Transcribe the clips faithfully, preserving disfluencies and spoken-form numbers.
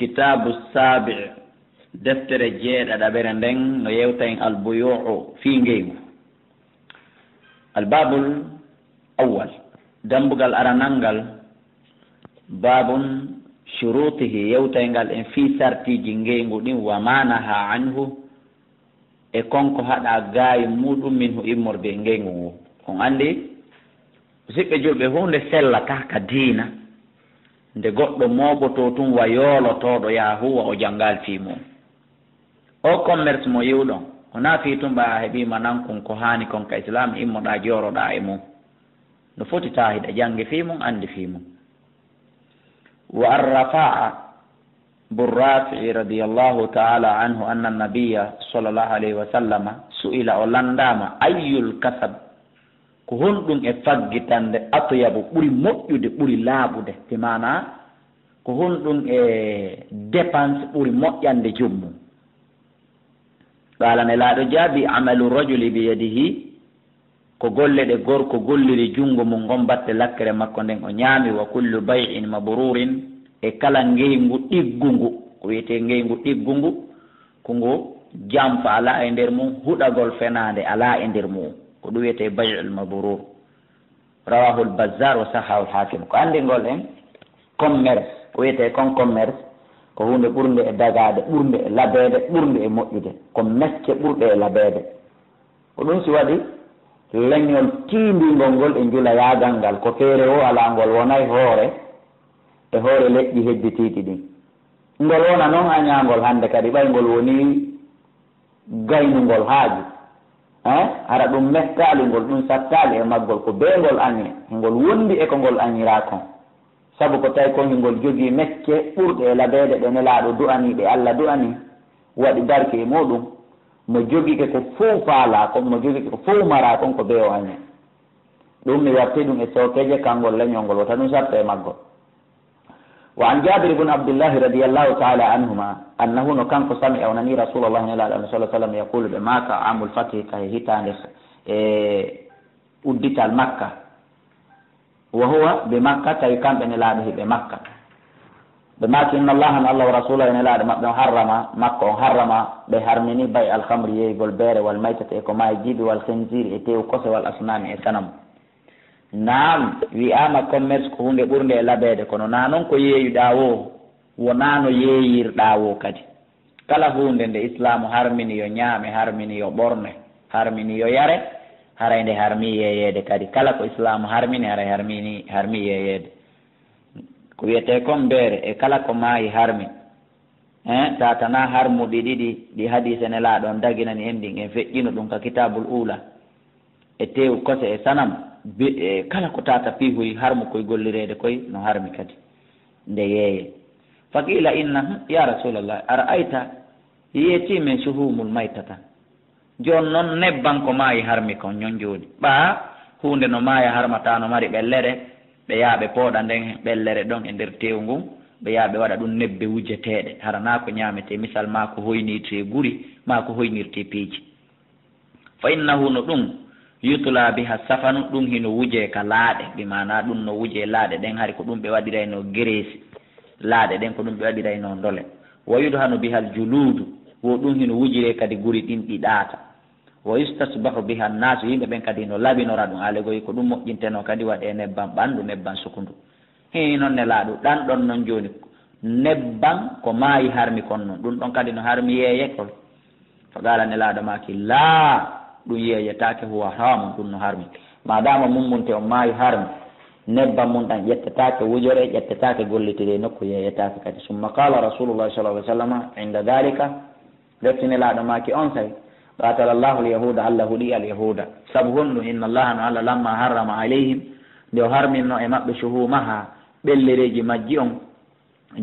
Kitaabu saabi', deftere jeeɗaɗaɓere nden no yewta en albuyu'u fii ngeyngu. Albabul awwal, dambugal aranal ngal, babun shurutihi, yewtay ngal en fii sartiiji ngeyngu ɗin, wa ma naha anhu, e kon ko haɗaa gaayi muuɗum minhu immorde e ngeyngu ngu. On anndi, musidɓe julɓe, huunde sellataa ka diina, nde goɗɗo mooɓotoo tun wa yoolotooɗo yaha huuwa o janngaali fii mun. O commerce mo yi'uɗon, wonaa fii tun ɓay a heɓii ma nan kun ko haani kon ka Islaam, immoɗaa jooroɗaa e mun. No foti taa hiɗa janngi fii mun, anndi fii mun. Wa an Rafa'a bun Rafi'i radiyallahu ta'ala anhu anna nabiyya sallallahu alayhi wa sallama su'ila, o landaama, ayyul kasab, ko honɗum e faggitande, atyabu, ɓuri moƴƴude, ɓuri laaɓude, bi maana ko honɗum e dépense ɓuri moƴƴande joomum? Qaala, Nelaaɗo jaabi, amalu rajuli bi yadihi, ko golle ɗe gorko golliri junngo mum ngon batte lakkere makko nden o ñaami, wa kullu bay'in mabrurin, e kala ngeyngu ɗiggungu, ko wiyetee ngeyngu ɗiggungu, ko ngu janfa alaa e nder mum, huɗagol fenaande alaa e nder mum, ko ɗum wiyetee bay'ul mabrur. Rawahul Bazzar wa sahhahul Hakim. Ko anndingol en commerce, ko wiyetee kon commerce, ko huunde ɓurnde e dagaade, ɓurnde e labeede, ɓurnde e moƴƴude. Ko mecce ɓurɗe e labeede. Ko ɗum si waɗi leñol tiindingol ngol e njulayaagal ngal, ko feere o alaa ngol wonay hoore e hoore leƴƴi hedditiiɗi ɗin. Ngol wona non añaangol hannde kadi, ɓay ngol wonii gaynungol haaju. Eh? Hara ɗum mettaali ngol, ɗum sattaali e maggol, ko bee ngol añee, ngol wondi e ko ngol añiraa kon. Sabu ko tawi kon hingol jogii mecce ɓurɗe e labeede ɗe Nelaaɗo du'anii, ɗe Alla du'anii, waɗi barke e muuɗum. Mo jogike ko fow faalaa kon, mo jogike ko fow maraa kon, ko bee o añee. Ɗum mi warti ɗum e sookeeje, kanngol leñol ngol, wota ɗum satta e maggol. Wa an Jaabir ibn Abdillahi radiyallahu ta'ala anhuma, annahu, no kanko, sami'a, o nani Rasuulallahi, Nelaaɗo Allah, sallallahu alaihi wasallam, yaqulu, ɓe maaka, amul fathi, ka he hitaande, e uddital Makka. Wa huwa bi Makka, tawi kamɓe Nelaaɗo hiɓe Makka. Ɓe maaki, inna Allaha, no Allah, wa rasuulahu, e Nelaaɗo maɓɓe on, harrama, makko on harrama, ɓe harmini, bay al khamri, yeeyugol beere, wal maytata, e ko maayi jibi, wal khinziri, e teewu kose, wal asnaami, e sanamu. Naam, wi'aama commerce ko huunde ɓurnde e labeede, kono naa non ko yeeyuɗaa woo, wonaa no yeeyirɗaa woo kadi. Kala huunde nde Islaamu harmini yo ñaame, harmini yo ɓorne, harmini yo yare, haray nde harmi yeeyeede kadi. Kala ko Islaamu harmini, haray harmini, harmi yeeyeede. Ko wiyetee kon beere e kala ko maayi harmi. Eh, taatanaa harmuɗi ɗiɗi ɗi hadiise Nelaaɗo on daginani en ɗin, en feƴƴino ɗum ka Kitaabul Uula. E teewu kose e sanam, be-, e kala ko taata piihoyi harmu koy gollireede koy no harmi kadi. Nde yeeye. Faqiila inna, hmm, ya Rasuulallah, ara'ayta, yeetii men shuhuumul maytata. Jooni non nebban ko maayi harmi kon, ñon jooni. Ɓaa huunde no maaya harmataa, no mari ɓellere, ɓe yaha ɓe pooɗa nden ɓellere ɗon e nder teewu ngun, ɓe yaha ɓe waɗa ɗum nebbe wujeteeɗe, hara naa ko ñaametee, misal maa ko hoynirtee guri, maa ko hoynirtee piiji. Fa innahu, no ɗum, yutla biha safanu, ɗum hino wujee ka laaɗe, bi maanaa ɗum no wujee laaɗe ɗen, hari ko ɗum ɓe waɗiraynoo gereesi, laaɗe ɗen ko ɗum ɓe waɗiraynoo ndole. Wa yudhanu bihal juluudu, wo ɗum hino wujiree kadi guri ɗin ɗi ɗaata. Wa yustasbahu biha nnaasu, yimɓe ɓen kadi no labinora ɗum. Alegori ko ɗum moƴƴintenoo kadi waɗee nebban ɓanndu, nebban sukundu. Hii non Nelaaɗo, ɗan ɗon non jooni, nebban ko maayi harmi kon non, ɗum ɗon kadi no harmi yeeyetol. Fa qaala, Nelaaɗo maaki, laa, ɗum yeeyetaake, huwa haramun, ɗum no harmi. Maadaama mummunte on maayi harmi, nebban mun ɗan ƴettetaake wujoree, ƴettetaake gollitiree nokku, yeeyetaake kadi. Summa qaala Rasuulullaahi sallallaahu alayhi wa sallam inda daalika, refti Nelaaɗo maaki onsay, qaatala Allaahu al-yahuuda, Alla huɗi al-yahuuda. Sabu honɗum? Inna Allaaha, no Alla, lamma harrama alayhim, nde o harminno e maɓɓe, shuhuumahaa, ɓellereeji majji on,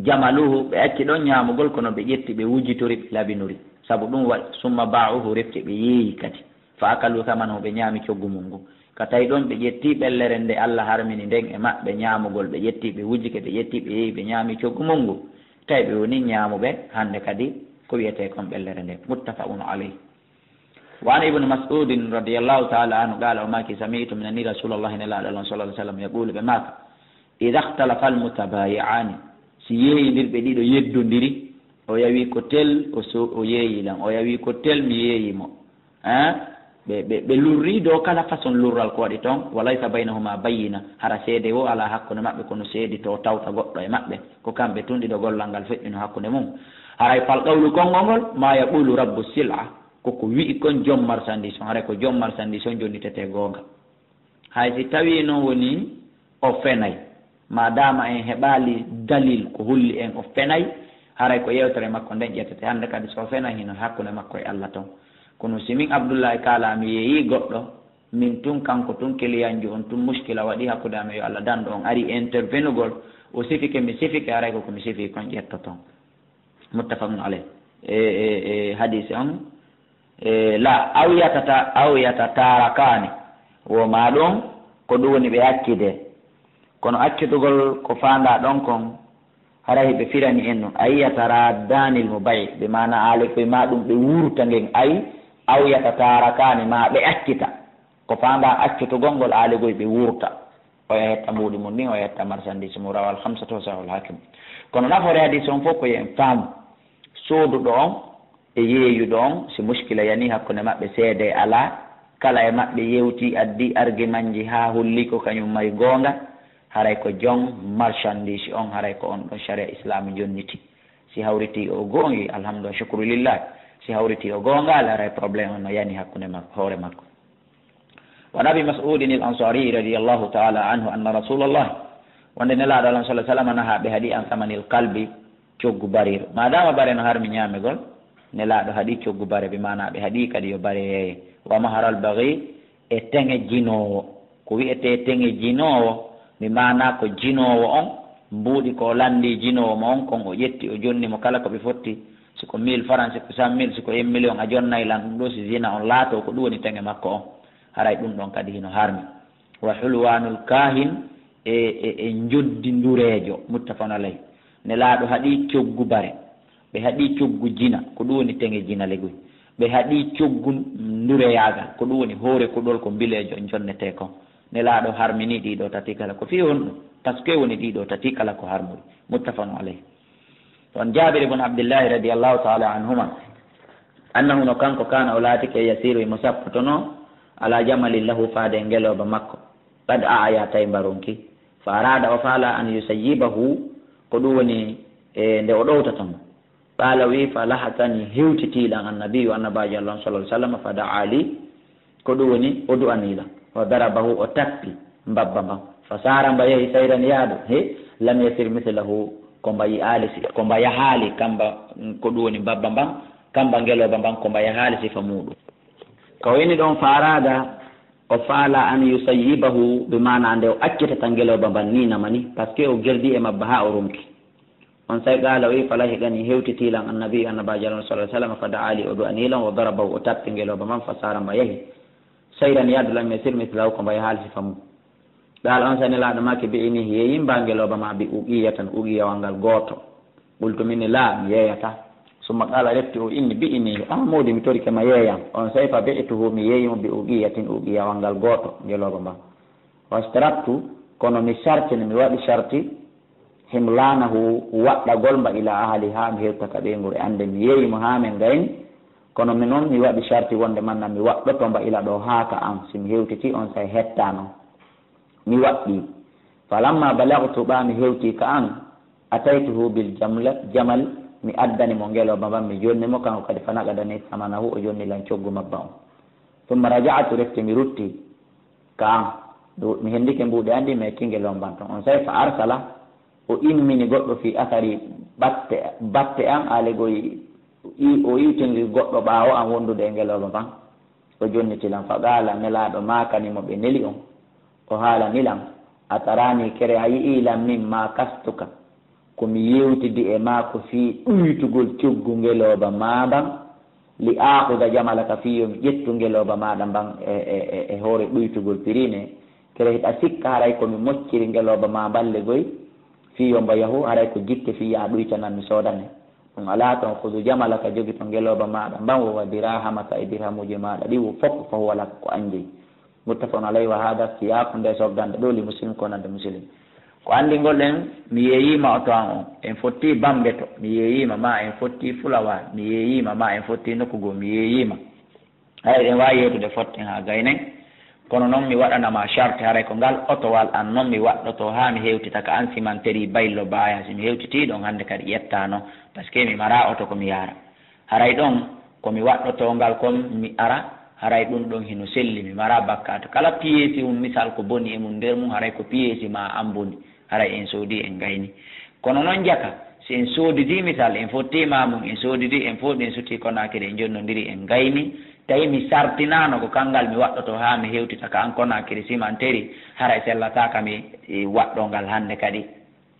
jamaluuhu, ɓe acci ɗon ñaamugol, kono ɓe ƴetti, ɓe wujitori, ɓe labinori. Sabu ɗum waɗi, summa baa'uuhu, refti ɓe yeeyi kadi. Fa akaluu samanahu, ɓe ñaami coggu mun ngun. Ka tawi ɗon ɓe ƴetti ɓellere nde Alla harmini nden e maɓɓe ñaamugol, ɓe ƴetti, ɓe wujike, ɓe ƴetti, ɓe yeeyi, ɓe ñaami coggu mun ngun. Tawi ɓe woni ñaamuɓe hannde kadi ko wiyetee kon ɓellere nde. Muttafaqun alayh. Wa an Ibn Mas'udin radiyallahu ta'ala anhu qala, o maaki, sami'tu, mi nani Rasulallahi, Nelaaɗo Allah sallallahu alayhi wa sallam, yaqulu, ɓe maaka, idha ikhtalafa al-mutabaayi'aani, Si yeeyindirɓe ɗiɗo yeddondiri, oya wi ko tel, o so, o yeeyi lan, oya wi ko tel, mi yeeyi mo. Hein? Ɓe, ɓe, ɓe lurri dow kala façon lurral ko waɗi toon, wa laysa baynahuma bayyina, hara seede wo alaa hakkunde maɓɓe, kono seedi to tawta goɗɗo e maɓɓe, ko kamɓe tun ɗiɗo gollal ngal feƴƴuno hakkunde mum. Haray fal qawlu konngol ngol, ma yaqulu rabbu sil'a, ko ko wi'i kon jom marchandise on, haray ko jom marchandise on jonnitete goonga. Hay si tawii non woni o fenay, maadaama en heɓaali dalil ko holli en o fenay, haray ko yewtere makko nden ƴettete. Hannde kadi so o fenay hino hakkunde makko e Allah ton. Kono si min Abdullahi kaala mi yeeyi goɗɗo, min tun kanko tun kiliyanjo on tun muskila waɗi hakkunde am e yo Allah danɗo on ari intervenugol, o sifike mi sifike, haray ko ko mi sifi kon ƴettoton. Muttafaqun alayh. E, e, e hadisi on, e, la, aw yatata-, aw yatatarakani. Wo ma ɗum, ko ɗum woni ɓe accide. Kono accitugol ko faandaa ɗon kon, haray ɓe firani en ɗum. Ay yataraddanil mubai, ɓe maana aale koye ma ɗum ɓe wurta ngen. Ay, aw yatatarakani, ma ɓe accita. Ko faandaa accitugol ngol aale goy ɓe wurta. Oya hetta mbuuɗi mum ɗin, oya hetta marchandise mum, rawal khamsatu wa sahihul hakim. Kono nafoore hadis on fof ko yo en faamu. Sooduɗo on e yeeyuɗo on, si muskila yani hakkunde maɓɓe, seede alaa, kala e maɓɓe yewti, addi argumentji haa holli ko kañum mari goonga, haray ko jom marchandise on, haray ko on ɗon sharia Islam jonniti. Si hawriti o goongi, alhamdu wa shukru lillah. Si hawriti o goongaali, haray problème on no yani hakkunde makko, hoore makko. Wa an Abi Mas'udin al-Ansari radiyallahu ta'ala anhu anna Rasulallah, wonde Nelaaɗo Allah sallallahu alaihi wasallam naha ɓe haɗi an samanil kalbi, coggu bareeru. Maadaama bare no harmi ñaamegol, Nelaaɗo haɗi coggu bare, bi maana ɓe haɗi kadi yo bare yeeye. Wa maharal baghi, e teŋe jinoowo. Ko wi'etee teŋe jinoowo, bi maana ko jinoowo on, mbuuɗi ko o lanndii jinoowo mo on, kon o ƴetti, o jonni mo kala ko ɓe fotti. Si ko mille francs, si ko cent mille, si ko un million, a jonnay lan ɗum ɗo, si zina on laato, ko ɗum woni teŋe makko on. Haray ɗum ɗon kadi hino harmi. Wa hulwanul kaahin, e, e, e njoddi ndureejo, muttafaqun alayh. Nelaaɗo haɗi coggu bare, ɓe haɗi coggu jina, ko ɗum woni teŋe jina legoy. Ɓe haɗi coggu ndureyaagal, ko ɗum woni hoore kuɗol ko mbileejo jonnetee kon. Nelaaɗo harmini ɗii ɗoo tati kala. Ko fii honɗum? Parce que woni ɗii ɗoo tati kala ko harmori. Muttafaqun alayh. Ɗon Jaabir ibn Abdillahi radiyallahu ta'ala anhuma, annahu, no kanko, kaana, o laatike, yasiru, imo sappotono, ala jamalin lahu, faade e ngelooba makko, qad a'ya, tawi mbaronki, fa arada, o faala, an yusayyibahu, ko ɗum woni, e, nde o ɗowtata mo. Qaala, wi, fa lahaqani, hewtitii lan, annabiyu, annabaajo Allah on, sallallahu alaihi wasallam, fa da'a li, ko ɗum woni o du'anii lan. Wa darabahu, o tappi mbabba mban. Fa saara, mba yahi, sayran, yaadu. He, lam yasir mislahu, ko mba yi'aali si, ko mba yahaali, kamba, ko ɗum woni mbabba mban, kamba ngelooba mban, ko mba yahaali sifa muuɗum. Ka o ini ɗon, fa arada, o faala, an yusayyibahu, bi maana nde o accitata ngelooba mban ni namani, parce que o gerdi e mabba haa o ronki. On say qaala, o wi, fa lahiqani, hewtitii lan, annabi, annabaajo Allah, sallallahu alaihi wasallam, fa da'a li, o du'anii lan, wa darabahu, o tappi ngelooba man, fa saara, mba yahi. Sayran, yaadu, lam yasir mislahu, ko mba yahaali sifa mum. Qaala, on say Nelaaɗo maaki, bi'ini, yeeyi mba ngelooba ma bi uqiyatan, uqiyawal ngal gooto. Qultu, min ni, laa, mi yeeyata. Summa qaala, refti o inni, bi'ini, ah, moodi, mi torike ma yeeyam. On say fa bi'tuhu, mi yeeyi mo bi uqiyatin, uqiyawal ngal gooto, ngelooba mba. Washtarattu, kono mi sartini, mi waɗi sarti, himlanahu, waɗɗagol mba ila ahliha, mi hewta ka ɓeyngu e annde, mi yeeyi mo haa min gayni, kono mi non mi waɗi sarti wonde manna mi waɗɗoto mba ila ɗo haa ka an, si mi hewtiti on say hetta non. Mi waɗɗi. Falamma balagtu, ɓaa mi hewti ka an, ataytuhu bil jamla-, jamal, mi addani mo ngelooba mban, mi jonni mo, kanko kadi fa naqadani samanahu, o jonni lan coggu mabba on. Summa raja'tu, refti mi rutti. Ka an, ɗo mi hendike mbuuɗe an ɗin, mi ekki ngelooba mban ton. On say fa arsala, o immini goɗɗo fi asari batte, batte an, alegol i-, o iwtini goɗɗo ɓaawo an wondude e ngelooba mban. O jonniti lan, fa qaala, Nelaaɗo maakani mo ɓe neli on. O haalani lan, atarani, kere a yi'ii lan min ma kastuka. Ko mi yewtidi e maako fii ɗuytugol coggu ngelooba maa mban, li aakuda jamalaka, fii yo mi ƴettu ngelooba maaɗa mban e, e, e, e hoore ɗuytugol pirine. Kere hiɗa sikka haray ko mi mocciri ngelooba maa mban legoy, fii yo mba yahu, haray ko jikke fii yo a ɗuytanan mi soodane. Ɗum alaa ton, khudu jamalaka, jogi to ngelooba maaɗa mban, wo wa dirahamaka, e dirhamuuji maaɗa ɗi wo fof, fa huwa laka, ko an jeyi. Muttafaqun alayhi, wa hada siyaqu, nde soggande ɗo, li Muslim, ko nande Muslim. Ko anndingol en, mi yeeyiima oto an on, en fotti bamɗe to, mi yeeyiima ma, en fotti fulawa, mi yeeyiima ma, en fotti nokku goo, mi yeeyiima. Haray ɗen waawi yewtude fotten haa gaynen, kono noon mi waɗana ma charte, haray ko ngal otowal an noon mi waɗɗoto haa mi hewtita ka an simanteri Baylo Baaya. Si mi hewtitii ɗon hannde kadi ƴettaano, parce que mi maraa oto ko mi yaara. Haray ɗon ko mi waɗɗotoo ngal kon mi ara, haray ɗum ɗon hino selli, mi maraa bakkaatu. Kala piyeesi mum, misal ko boni e mum nder mum, haray ko piyeesi maa an boni, haray en soodii en ngayni. Kono noon jaka, si en soodidii, misal, en fottii ma mum, en soodidii, en fooɗi, en sutii Konaakiri, en jonnondiri, en ngayni, tawi mi sartinaano ko kanngal mi waɗɗotoo haa mi hewtita ka an Konaakiri simanteri, haray sellataa ka mi, e, waɗɗoo ngal hannde kadi.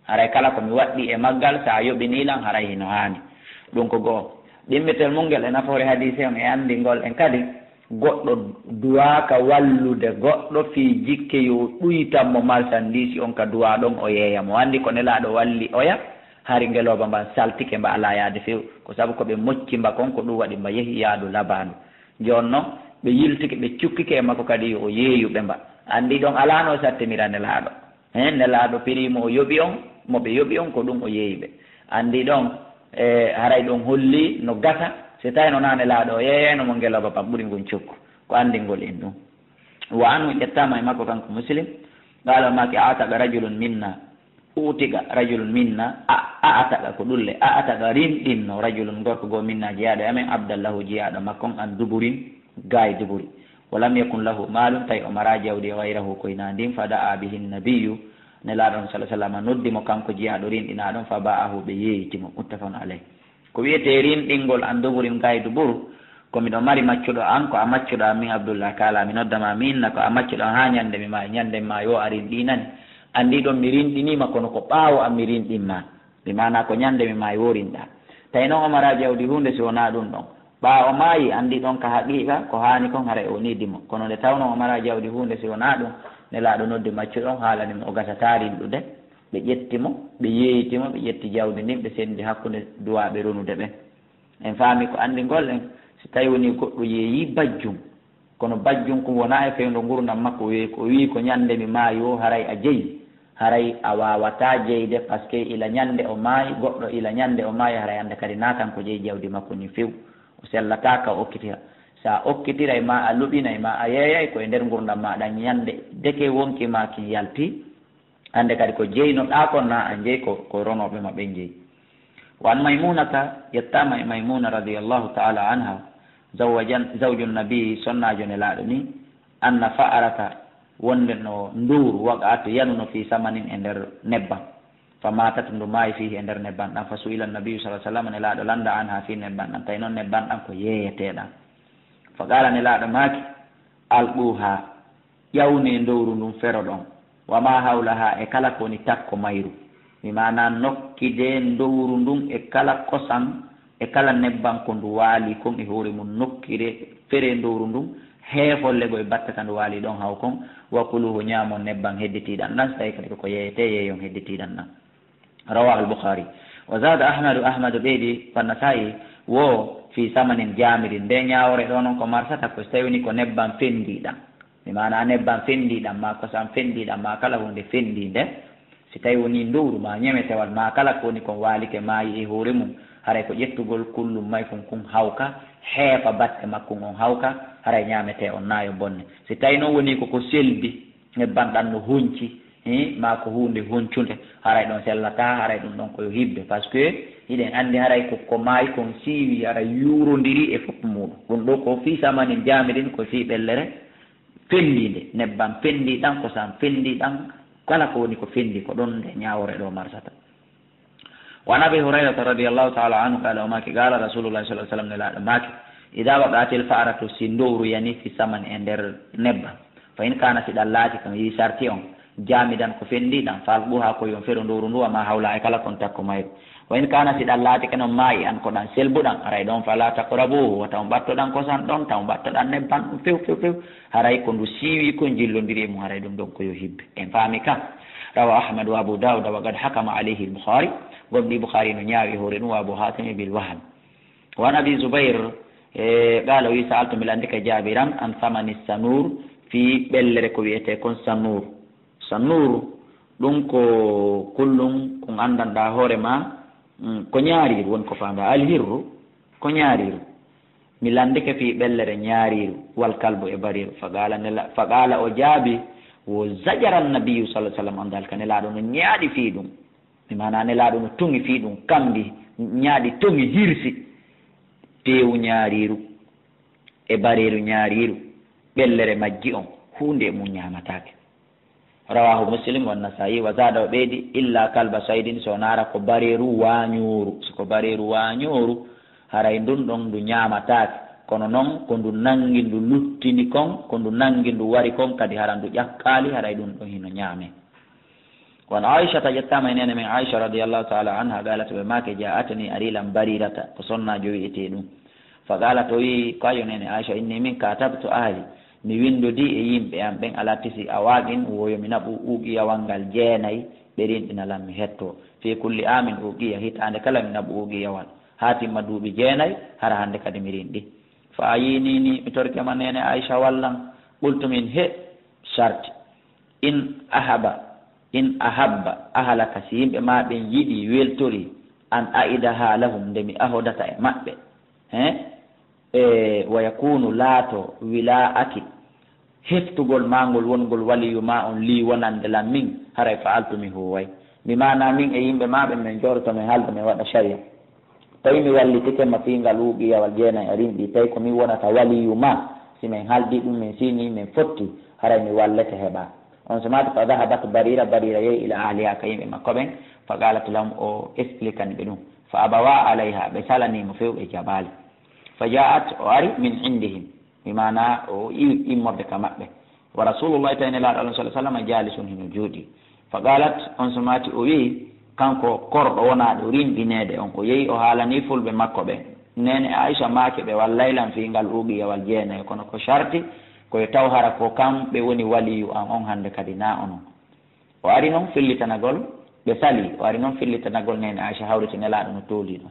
Haray kala ko mi waɗɗii e maggal, so a yoɓinii lan, haray hino haani. Ɗum ko go'o. Ɗimmitel mum ngel e nafoore hadiise on e anndingol en kadi, goɗɗo duwaaka wallude goɗɗo fii jikke yo ɗuytan mo marsandiisi on ka duwaa ɗon o yeeya mo. Anndi ko Nelaaɗo walli oya, hari ngelooba mban saltike mba alaa yaade few. Ko sabu ko ɓe mocci mba kon, ko ɗum waɗi mba yehi yaadu labaandu. Jooni non, ɓe yiltike, ɓe cukkike e makko kadi yo o yeeyu ɓe mba. Anndi ɗon alaano o sattinira Nelaaɗo. Heen Nelaaɗo pirii mo o yoɓi on, mo ɓe yoɓi on, ko ɗum o yeeyi ɓe. Anndi ɗon, e, haray ɗon holli no gasa, si tawi no naa Nelaaɗo o yeeyayno mo ngelooba ban ɓuri ngun cukku. Ko anndingol en ɗum. Wa anhu, ƴettaama e makko kanko Muslim, qaala, o maaki, a'taqa rajulun minna, u'tiqa rajulun minna, a, a'taqa ko ɗulle, a'taqa rinɗinno, rajulun gorko goo minna jeyaaɗo e amen, abdan lahu jeyaaɗo makko on, an duburin, gaay duburi. Wa lam yakun lahu maalun, tawi o maraa jawdi, gayrahu, ko hinaa ndin, fa da'a bihi nabiyyu, Nelaaɗo on, sallallaahu alayhi wa sallam, noddi mo kanko jeyaaɗo rinɗinaaɗo on, fa baa'ahu, ɓe yeeyti mo, muttafaqun alayh. Ko wi'etee rinɗingol an duburin gaay duburu, ko miɗo mari maccuɗo an, ko a maccuɗo an, min Abdullah Kaala, mi nodda ma, mi inna ko a maccuɗo an haa ñande mi maayi, ñande mi maayi woo a rinɗinani. Anndi ɗon mi rinɗinii ma, kono ko ɓaawo an mi rinɗin ma. Bi maanaa ko ñande mi maayi woo rinɗaa. Tawi non o maraa jawdi huunde si wonaa ɗum ɗon. Ɓaawo maayi, anndi ɗon ka haqiiqa, ko haani kon haray o niidi mo. Kono nde tawnoo o maraa jawdi huunde si wonaa ɗum, Nelaaɗo noddi maccuɗo on, haalani mo o gasataa rinɗude. Ɓe ƴetti mo, ɓe yeeyti mo, ɓe ƴetti jawdi ndin, ɓe senndi hakkunde duwaaɓe ronude ɓen. En faami ko anndingol en, si tawi wonii goɗɗo yeeyii bajjum, kono bajjum kun wonaa e fewndo ngurndan makko, o yeeyi ko, o wi'i ko ñande mi maayi woo haray a jeyi, haray a waawataa jeyde, parce que ila ñande o maayi, goɗɗo ila ñande o maayi, haray hannde kadi naa kanko jeyi jawdi makko ndin few. O sellataa ka o okkitira. Si a okkitiray, maa a luɓinay, maa a yeeyay, ko e nder ngurndan maaɗa ñande deke wonki maa kin yalti, hannde kadi ko jeynoɗaa kon, naa an jeyi, ko, ko ronooɓe ma ɓen jeyi. Wa an Maymunata, yettaama e Maymuna radiyallahu ta'ala anha, zawwajan-, zawju nabi, sonnaajo Nelaaɗo ni, anna fa'arata, wonde no ndowru, waqa'at, yanuno, fi samanin, e nder nebbam. Fa matat, ndu maayi, fihi, e nder nebbam ɗam. Fa su'ila nabiyu sallallahu alayhi wa sallam, Nelaaɗo lannda anha, fi nebbam ɗam. Tawi non nebbam ɗam ko yeeyeteeɗam. Fa qaala, Nelaaɗo maaki, alquha, ƴawnee ndowru ndun fero ɗon, wa ma hawlaha, e kala ko woni takko mayru, mi maana nokkidee ndowru ndun e kala kosan, e kala nebban ko ndu waali kon e hoore mun, nokkiree, feree ndowru ndun, heefollegoo e batte ka ndu waali ɗon haw kon, wa kuluhu, ñaamon nebban hedditiiɗan ɗan, so tawi kadi ko ko yeeyetee, yeeyon hedditiiɗan ɗan. Rawahu al-Bukhari. Wa zada Ahmadu, Ahmadu ɓeydi, wa Nasa'i, wo fi samanin jamirin. Nde ñaawore ɗo non ko marsata ko so tawi woni ko nebban fenndiiɗan. Mi maana nebban fenndiiɗan, ma kosan fenndiiɗan, ma kala huunde fenndiinde. Si tawi woni ndowru, ma ñemetewal, ma kala ko woni kon waalike maayi e hoore mum, haray ko ƴettugol kullum may kun kun hawka, heefa batte makkun on hawka, haray ñaametee on naa yo bonne. Si tawi non woni ko ko selbi, nebban ɗan no honci, eh, maa ko huunde honcunde, haray ɗon sellataa, haray ɗum ɗon ko yo hibbe. Parce que hiɗen anndi haray ko, ko maayi kon siiwi, haray yuurondiri e fof muuɗum. Ɗum ɗo ko fii samanin jaamirin, ko fii ɓellere fenndiinde, nebban fenndi ɗan, kosan fenndi ɗan, kala ko woni ko fenndi, ko ɗon nde ñaawore ɗo marsata. Wa an Abi Hurayrata radiyallahu ta'ala anhu qala, o maaki, qala Rasulullahi sallallahu alaihi wasallam, Nelaaɗo maaki, idha waqa'atil fa'ratu, si ndowru yani fi saman, e nder nebban, fa in kana, si ɗan laati, kam yi sarti on, jamidan, ko fenndi ɗan, fa alquha, ko yon fero ndowru ndu, wa ma hawla, e kala kon takko mayru. Wa in kana, si ɗan laati ke non maayi an, ko ɗan selbu ɗan, aray ɗon, fala taqrabuhu, wata on ɓatto ɗan kosan ɗon, ta on ɓatto ɗan nebban ɗum few, few, few, haray ko ndu siiwi kon jillondiri e mum, haray ɗum ɗon ko yo hibbe. En faami ka? Rawa Ahmad wa Abu Dawud wa qad hakama alayhi al-Bukhari. Gomɗi Bukhari no ñaawi e hoore ɗum, wa Abu Hatim bil waham. Wa an Abi Zubair, e, qala, wi, sa'altu, mi landike Jabiran, an samani sanur, fi ɓellere ko wi'ete kon sanur. Sanur, Ɗum ko kullum ko nganndanɗaa hoore ma, mm, ko ñaariiru woni ko faandaa. Alhirru ko ñaariiru. Mi lanndike fii ɓellere ñaariiru, wal kalbu e bariiru. Faqaala nela-, faqaala o jaabi, wo zajara nabiyyu sallallahu alaihi wasallam an dalika. Nelaaɗo no ñaaɗi fii ɗum. Mi maanaa Nelaaɗo no tuŋi fii ɗum, kambi, ñaaɗi, tuŋi, hirsi. Teewu ñaariiru e bareeru ñaariiru, ɓellere majji on, huunde e mum ñaamataake. Rawaahu Muslim wa Nasaa'i, wa zaada, o ɓeydi, illa kalba saydin, so naara ko bareeru waañooru. Si ko bareeru waañooru, haray ndun ɗon ndu ñaamataake. Kono non ko ndu nanngi, ndu luttini kon, ko ndu nanngi, ndu wari kon, kadi hara ndu ƴakkaali, haray ɗun ɗon hino ñaamee. Wa an Aishata, ƴettaama e neene men Aisha radiyallahu ta'ala anha, qalat, ɓe maaki, ja'atni, ari lan Barirata, ko sonnaajo wi'etee ɗum. Fa qalat, o wi'i, ko ayo neene Aisha, inni min katabtu ahli, mi winndodii e yimɓe am ɓen, ala tisi awaqin, wo yo mi naɓu uqiyawal ngal jeenay, ɓe rinɗina lan mi hettoo. Fi kulli amin uqiya, hitaande kala mi naɓu uqiyawal. Haa timma duuɓi jeenay, hara hannde kadi mi rinɗi. Fa ayinini, mi torike ma neene Aisha wallan. Qultu min he, sharti. In ahaba, in ahabba ahlaka, si yimɓe maa ɓen yiɗi, weltori, an aidaha lahum, nde mi ahodata e maɓɓe. He? E, wa yakunu, laato, wila'aki, heftugol maa ngol wongol waliyu maa on, lii, wonande lan min, haray fa'altu, mi huuway. Bi maanaa min e yimɓe maa ɓen men jooɗoto men haalda men waɗa sharia. Tawi mi wallitike ma fii ngal uqiyawal jeenay a rinɗi, tawi ko min wonata waliyu maa, si men haaldi ɗum, men siini, men fotti, haray mi wallete heɓa. On sumaati, fa dhahabat Barira, Barira yehi ila ahliha, ka yimɓe makko ɓen, fa qalat lahum, o explikani ɓe ɗum. Fa abawa alayha, ɓe salanii mo few, ɓe jaɓaali. Fa ja'at, o ari, min indihim, bi maanaa o iwi immorde ka maɓɓe. Wa Rasulullahi, tawi Nelaaɗo Allah sallallahu alaihi wasallam, jalisun, hino jooɗii. Fa qalat, on sumaati o wi'i, kanko korɗo wonaaɗo rinɗineede on, o yehi o haalanii fulɓe makko ɓen. Neene Aisha maaki ɓe wallay lan fii ngal uqiyawal jeenay, kono ko sharti, ko yo taw hara ko kamɓe woni waliyu an on hannde kadi, naa onon. O ari non fillitanagol, ɓe salii, o ari non fillitanagol neene Aisha hawriti Nelaaɗo no toolii ɗon.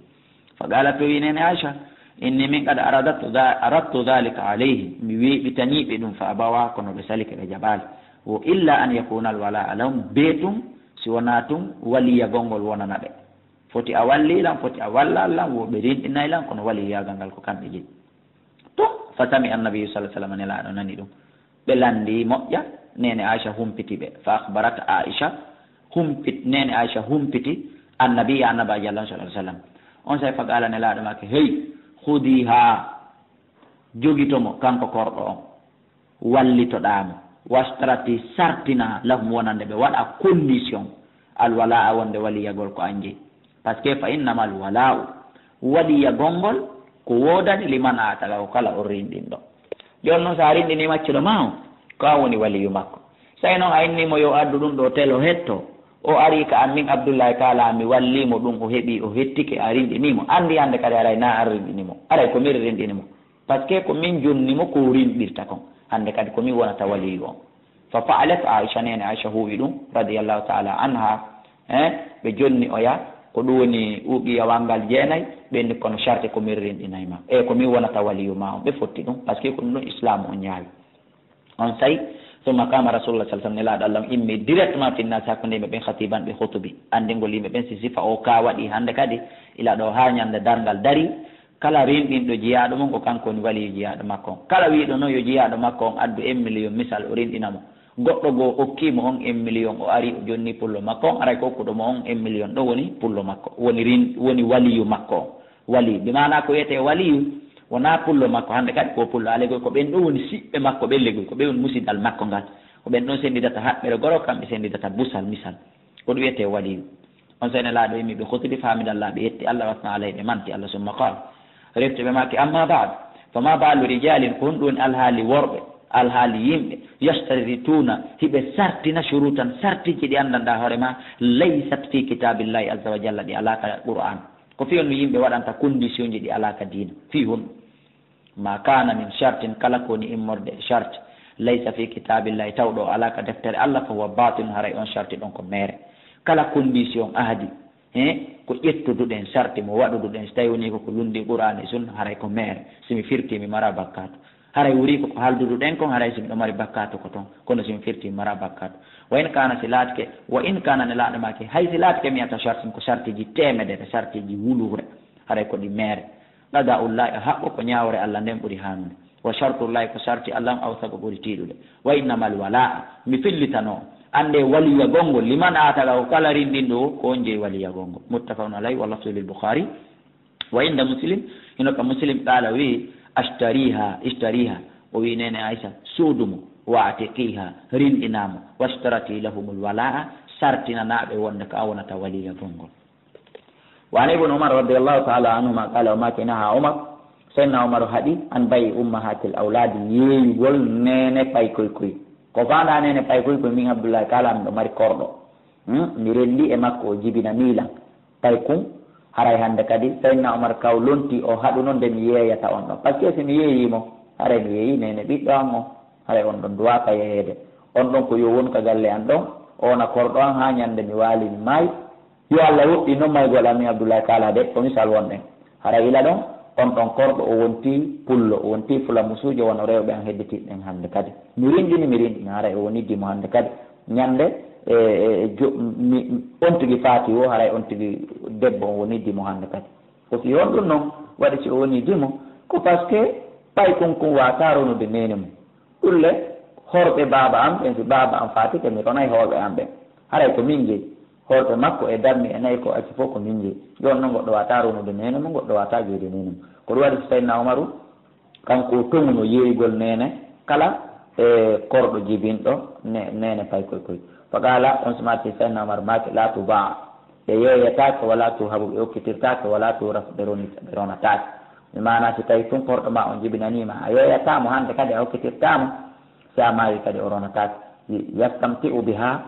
Fa qalat, o wi'i neene Aisha, inni min qad aradtu dha-, aradtu dhalika alayhim, mi weeɓitanii ɓe ɗum, fa abawa, kono ɓe salike, ɓe jaɓaali. Wo illa an yakuna al wala'a lahum, bee tun, si wonaa tun waliyagol ngol wonana ɓe. Foti a wallii lan, foti a wallaa lan, wo ɓe rinɗinay lan, kono waliyaagal ngal ko kamɓe jeyi. To, fa sami annabi sallallahu alaihi wasallam, Nelaaɗo nani ɗum. Ɓe lanndii moƴƴa, neene Aisha humpiti ɓe. Fa akhbarat Aisha, humpit-, neene Aisha humpiti annabi, annabaajo Allah sallallahu alaihi wasallam. On say fa qaala, Nelaaɗo maaki, hey, khudiha, jogito mo, kanko korɗo on. Wallitoɗaa mo. Washtarati, sartina, lahum, wonande ɓe, waɗa condition. Al wala'a, wonde waliyagol ko an jeyi. Parce que fa innamal wala'u, waliyagol ngol, ko woodani liman a'taqahu, kala on rinɗinɗo. Jooni non, so a rinɗinii maccuɗo maa on, ko an woni waliyu makko. Say non a innii mo yo addu ɗum ɗo tel o hetto, o arii ka an, min Abdullahi kaala, mi wallii mo ɗum, o heɓii, o hettike, a rinɗinii mo. Anndi hannde kadi haray naa an rinɗini mo. Haray ko min rinɗini mo. Parce que ko min jonni mo ko rinɗirta kon. Hannde kadi ko min wonata waliyu on. Fa fa'alat Aisha, neene Aisha huuwi ɗum, radiyallahu ta'ala anha. Eh, ɓe jonni oya, ko ɗum woni uqiyawal ngal jeenay, ɓe inni kono sharti ko min rinɗinay ma. E ko min wonata waliyu ma on, ɓe fotti ɗum, parce que ko ɗum ɗon Islaamu on ñaawi. On say, summa qama Rasulullah sallallahu alaihi wasallam, Nelaaɗo Allah on immi directement fi nnaasi, hakkunde yimɓe ɓen, khatiban, ɓe khutubi, anndingol yimɓe ɓen si sifa o ka waɗi hannde kadi, ila ɗo haa ñande darngal dari, kala rinɗinɗo jiyaaɗo mum, ko kanko woni waliyu jiyaaɗo makko on. Kala wiiɗo noon yo jiyaaɗo makko on addu un million, misal, o rinɗina mo. Goɗɗo goo okkii mo on un million, o ari, o jonni pullo makko on, aray ko okkuɗo mo on un million ɗo woni pullo makko, woni rin-, woni waliyu makko on. Waliyu, bi maanaa ko wiyetee waliyu, wonaa pullo makko, hannde kadi ko pullo, alay ko ɓen ɗo woni siɓɓe makko, ɓen legoy, ko ɓe woni musidal makko ngal. Ko ɓen ɗon senndidata haɓɓere goro, kamɓe senndidata busal, misal. Ko ɗum wiyetee waliyu. On say Nelaaɗo immi ɓe khutbi, fa hamidallah, ɓe yetti Allah, wa asna alayhi, ɓe manti Allah, summa qaal, refti ɓe maaki, amma ba'd, fa ma balu rijalin, ko honɗum woni alhaali worɓe, alhaali yimɓe, yashtarituna, hiɓe sartina shurutan, sartiji ɗi anndanɗaa hoore ma, laysat fi kitabillahi azza wa jalla, ɗi alaa ka Qur'an. Ko fii honɗum yimɓe waɗanta condition ji ɗi alaa ka diina? Fii honɗum? Ma kana min shartin, kala ko woni immorde e sharti, laysa fi kitabillahi, taw ɗo alaa ka deftere Allah, fa huwa batil, haray on sharti ɗon ko meere. Kala condition, ahadi, he, ko ƴettuduɗen sharti mo waɗuduɗen, si tawi woni ko ko lundi Qur'an e Sunna, haray ko meere. Si mi firti, mi mara bakkaatu. Haray wuri ko ko haldudu ɗen kon, haray si miɗo mari bakkaatu ko ton, kono si mi firti mi mara bakkaatu. Wa in kana, si laatike, wa in kana, Nelaaɗo maaki, hay si laatike mi'ata shartin, ko sartiji teemedere, sartiji wuluure, haray ko ɗi meere. Qada'ullahi, a haqqo ko ñaawore Allah nden ɓuri haanude. Wa shartullahi, ko sarti Allah on, awsaqu, ɓuri tiiɗude. Wa innamal wala'a, mi fillitano, annde waliyagol ngol, liman a'taqa, ko kala rinɗinɗo o, ko on jeyi waliyagol ngol. Muttafaqun alayhi, wa lafzu lil Bukhari. Wa inda Muslim, hino ka Muslim, qala, wi, ashtariha, ishtariha, o wi, neene Aisha, suudu mo, wa atiqiha, rinɗina mo, washtarati lahumul wala'a, sartinanaa ɓe wonde ko a wonata waliyagol ngol. Wa an Ibn Umar radiyallahu ta'ala anhuma qala, o maaki, naha Umar, Sayyidina Umar haɗi, an bay'i ummahatil awladi, yeeyugol neene paykoy koy. Ko faanda neene paykoy koy, min Abdullahi, kala miɗo mari korɗo. Hmm? Mi renndi e makko, o jibinanii lan. Tawi kun, haray hannde kadi, Sayyidina Umar kaw lonti o haɗuno nde mi yeeyata on ɗon. Parce que si mi yeeyii mo, haray mi yeeyii neene ɓiɗɗo an on. Haray on ɗon duwaaka yeeyeede. On ɗon ko yo won ka galle an ɗon, o wona korɗo an haa ñannde mi waali mi maayi. Yo Allah woɗɗin non maygol an, min Abdullahi Kaala de, ko misal wonɗen. Haray ila ɗon, on ɗon korɗo o wonti pullo, o wonti fulamusuujo wano rewɓe an hedditiiɓe ɓen hannde kadi. Mi rinɗini, mi rinɗini, haray o woni dimo hannde kadi. Ñannde, e, e, jo-, mi, on tigi faati o, haray on tigi debbo on woni dimo hannde kadi. Ko fii honɗun non waɗi si o woni dimo? Ko parce que paykun kun waawataa ronude neene mun. Ɗun le, horɓe baaba an ɓen, si baaba an faatike, mi ronay horɓe an ɓen. Haray ko min jeyi. Horɓe makko e dammi e nayi ko acci fof ko min jeyi. Jooni non goɗɗo waawataa ronude neene mun, goɗɗo waawataa jeyde neene mun. Ko ɗun waɗi si Sayyidina Umaru, kanko o toŋuno yeeyugol neene kala e korɗo jibinɗo ne-, neene paykoy koy. Fa qaala, on sumaati Sayyidina Umar maaki, "Laa tubaa." Ɓe yeeyataake, "wa laa tuhabu," ɓe okkitirtaake, "wa laa tuurasu," ɓe roni-, ɓe ronataake. Mi maana, si tawi tun korɗo ma on jibinanii ma, a yeeyataa mo hannde kadi, a okkitirtaa mo, si a maayi kadi o ronataake. "Yastamti'u biha,"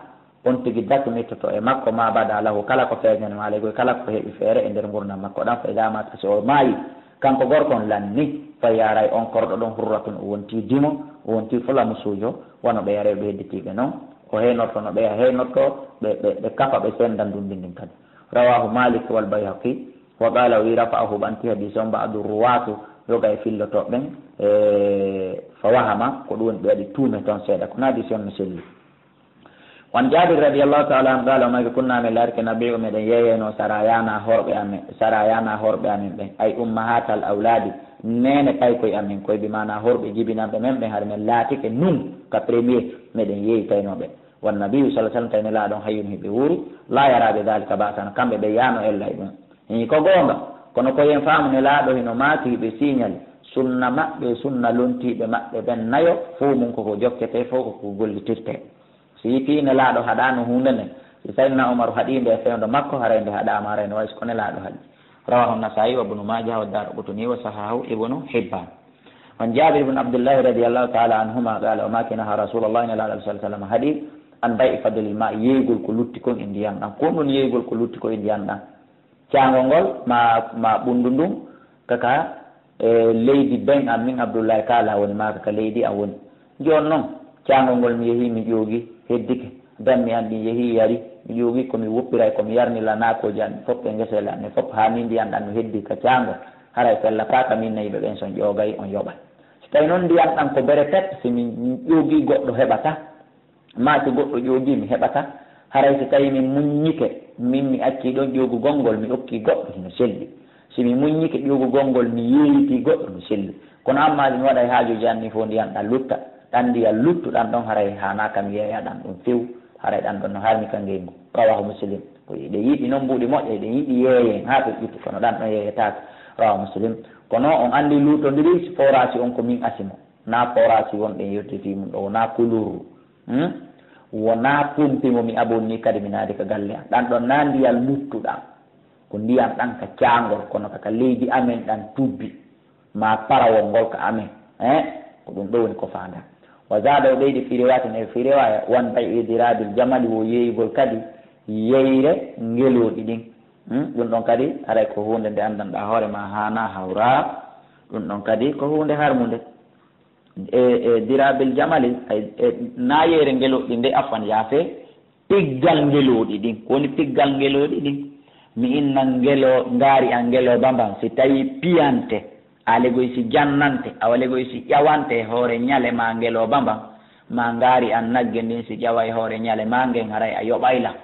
on tigi dakmittoto e makko, "ma bada lahu," kala ko feeñani mo, alay koy kala ko heɓi feere e nder ngurndan makko ɗan, fa idaa maata, si o maayi, kanko gorko on lanni, fa hiya, haray on korɗo ɗon, hurratun, o wonti dimo, o wonti fulamusuujo, wano ɓeya rewɓe hedditiiɓe non. O heynorto no ɓeya heynorto, ɓe, ɓe, ɓe kafa, ɓe senda ndundi ndin kadi. Rawahu Malik wal Bayhaqi, wa qala, o wi, rafa'ahu, ɓanti hadiis on ba'du ruwaatu, yoga e fillotooɓe ɓen, e, fa wahama, ko ɗun woni ɓe waɗi tuume ton seeɗa, kono hadiis on no selli. Wan Jaabir radiyallahu ta'ala anhu qala, o maaki, kunna, min laatike, nabi'u, meɗen yeeyeno sarayana horɓe amen, sarayana horɓe amen ɓen, ay ummahatal awlaadi, neene paykoy amen koy, bi maana horɓe jibinanɓe men ɓen, hari men laatike nun ka premier, meɗen yeeytayno ɓe. Wan nabiyyu sallallahu alayhi wasallam, tawi Nelaaɗo on hayyun hiɓe wuuri, la yara bi dhalika ba'san, kamɓe ɓe yaano ella e ɗun. Hii, ko goonga, kono ko yen faamu Nelaaɗo hino maaki hiɓe siñali sunna maɓɓe, sunna lontiiɓe maɓɓe ɓen nayo, fow mun koko jokkete, fow koko gollitirte. Si fii Nelaaɗo haɗaano huunde nden, si Sayyidina Umaru haɗii nde e fewndo makko, haray nde haɗaama, haray no wayi si ko Nelaaɗo haɗi. Rawahu Nasaa'i wa Ibnu Maajah wa Daaraqutni wa sahahahu Ibnu Hibbaan. An Jaabir ibn Abdillahi radiyallahu ta'ala anhuma qala, o maaki, naha Rasuulullahi, Nelaaɗo sallallahu alayhi wasallam haɗi, an bay'i fadlil maa, yeeygol ko lutti kon e ndiyan ɗan. Ko ɗun yeeygol ko lutti kon e ndiyan ɗan. Caangol ngol ma, ma ɓunndu ndun, kaka, e, leydi ben an, min Abdullahi Kaala woni, ma kaka leydi an woni. Jooni non, caangol ngol mi yehi, mi ƴoogi, heddike. Dammi an ɗin yehi, yari, mi ƴoogi ko mi woppiray, ko mi yarnila naakooji an ɗin fof e ngeseele an ɗen fof, haa ni ndiyan ɗan no heddi ka caangol. Haray fellataaka min nayiɓe ɓen, si on ƴoogay, on yoɓay. Si tawi non ndiyan ɗan ko bere pet, si mi ƴoogi goɗɗo heɓata, maa si goɗɗo ƴoogi mi heɓata, haray si tawi mi muññike, min mi accii ɗon ƴoogugol ngol, mi okkii goɗɗo, hino selli. Si mi muññike ƴoogugol ngol, mi yeeyitii goɗɗo, no selli. Kono amma si mi waɗay haajuuji an ni fof, ndiyan ɗan lutta, ɗan ndiyan luttuɗan ɗon, haray haanaaka mi yeeya ɗan ɗon few, haray ɗan ɗon no harmi ka ngeygu. Rawahu Muslim. Ko hiɗen yiɗi non mbuuɗi moƴƴa, hiɗen yiɗi yeeyen haa feƴƴiti, kono ɗan ɗon yeeyetaake. Rawahu Muslim. Kono on anndi luutondiri, si forage on ko min asi mo. Na forage wonɗen yewti fii mun ɗo, wonaa kuluru. Hmm? Wonaa pompi mo mi abon ni kadi mi naadi ka galle an. Ɗan ɗon na ndiyan luttuɗan. Ko ndiyan ɗan ka caangol, kono ka, ka leydi amen ɗan tubbi. Ma parawol ngol ka amen. Eh? Ko ɗun ɗo woni ko faandaa. Wa zaada, o ɓeydi fii riwaayatin, e fii riwaaya, wan bay'i diraabil jamali, wo yeeyugol kadi yeyre ngelooɗi ɗin. Hmm? Ɗun ɗon kadi, haray ko huunde nde anndanɗaa hoore maa haanaa hawraa. Ɗun ɗon kadi ko huunde harmunde. E, e diraabil jamali, ay, e naayeere ngelooɗi nde, afwan, yaafee, piggal ngelooɗi ɗin. Ko woni piggal ngelooɗi ɗin? Mi inna ngelo-, ngaari an ngelooba mban, si tawii piyante, A legoy si jannante, awa legoy si ƴawante e hoore ñale maa ngelooba mban, maa ngaari an nagge ndin si ƴawa e hoore ñale maa ngen, haray a yoɓay lan.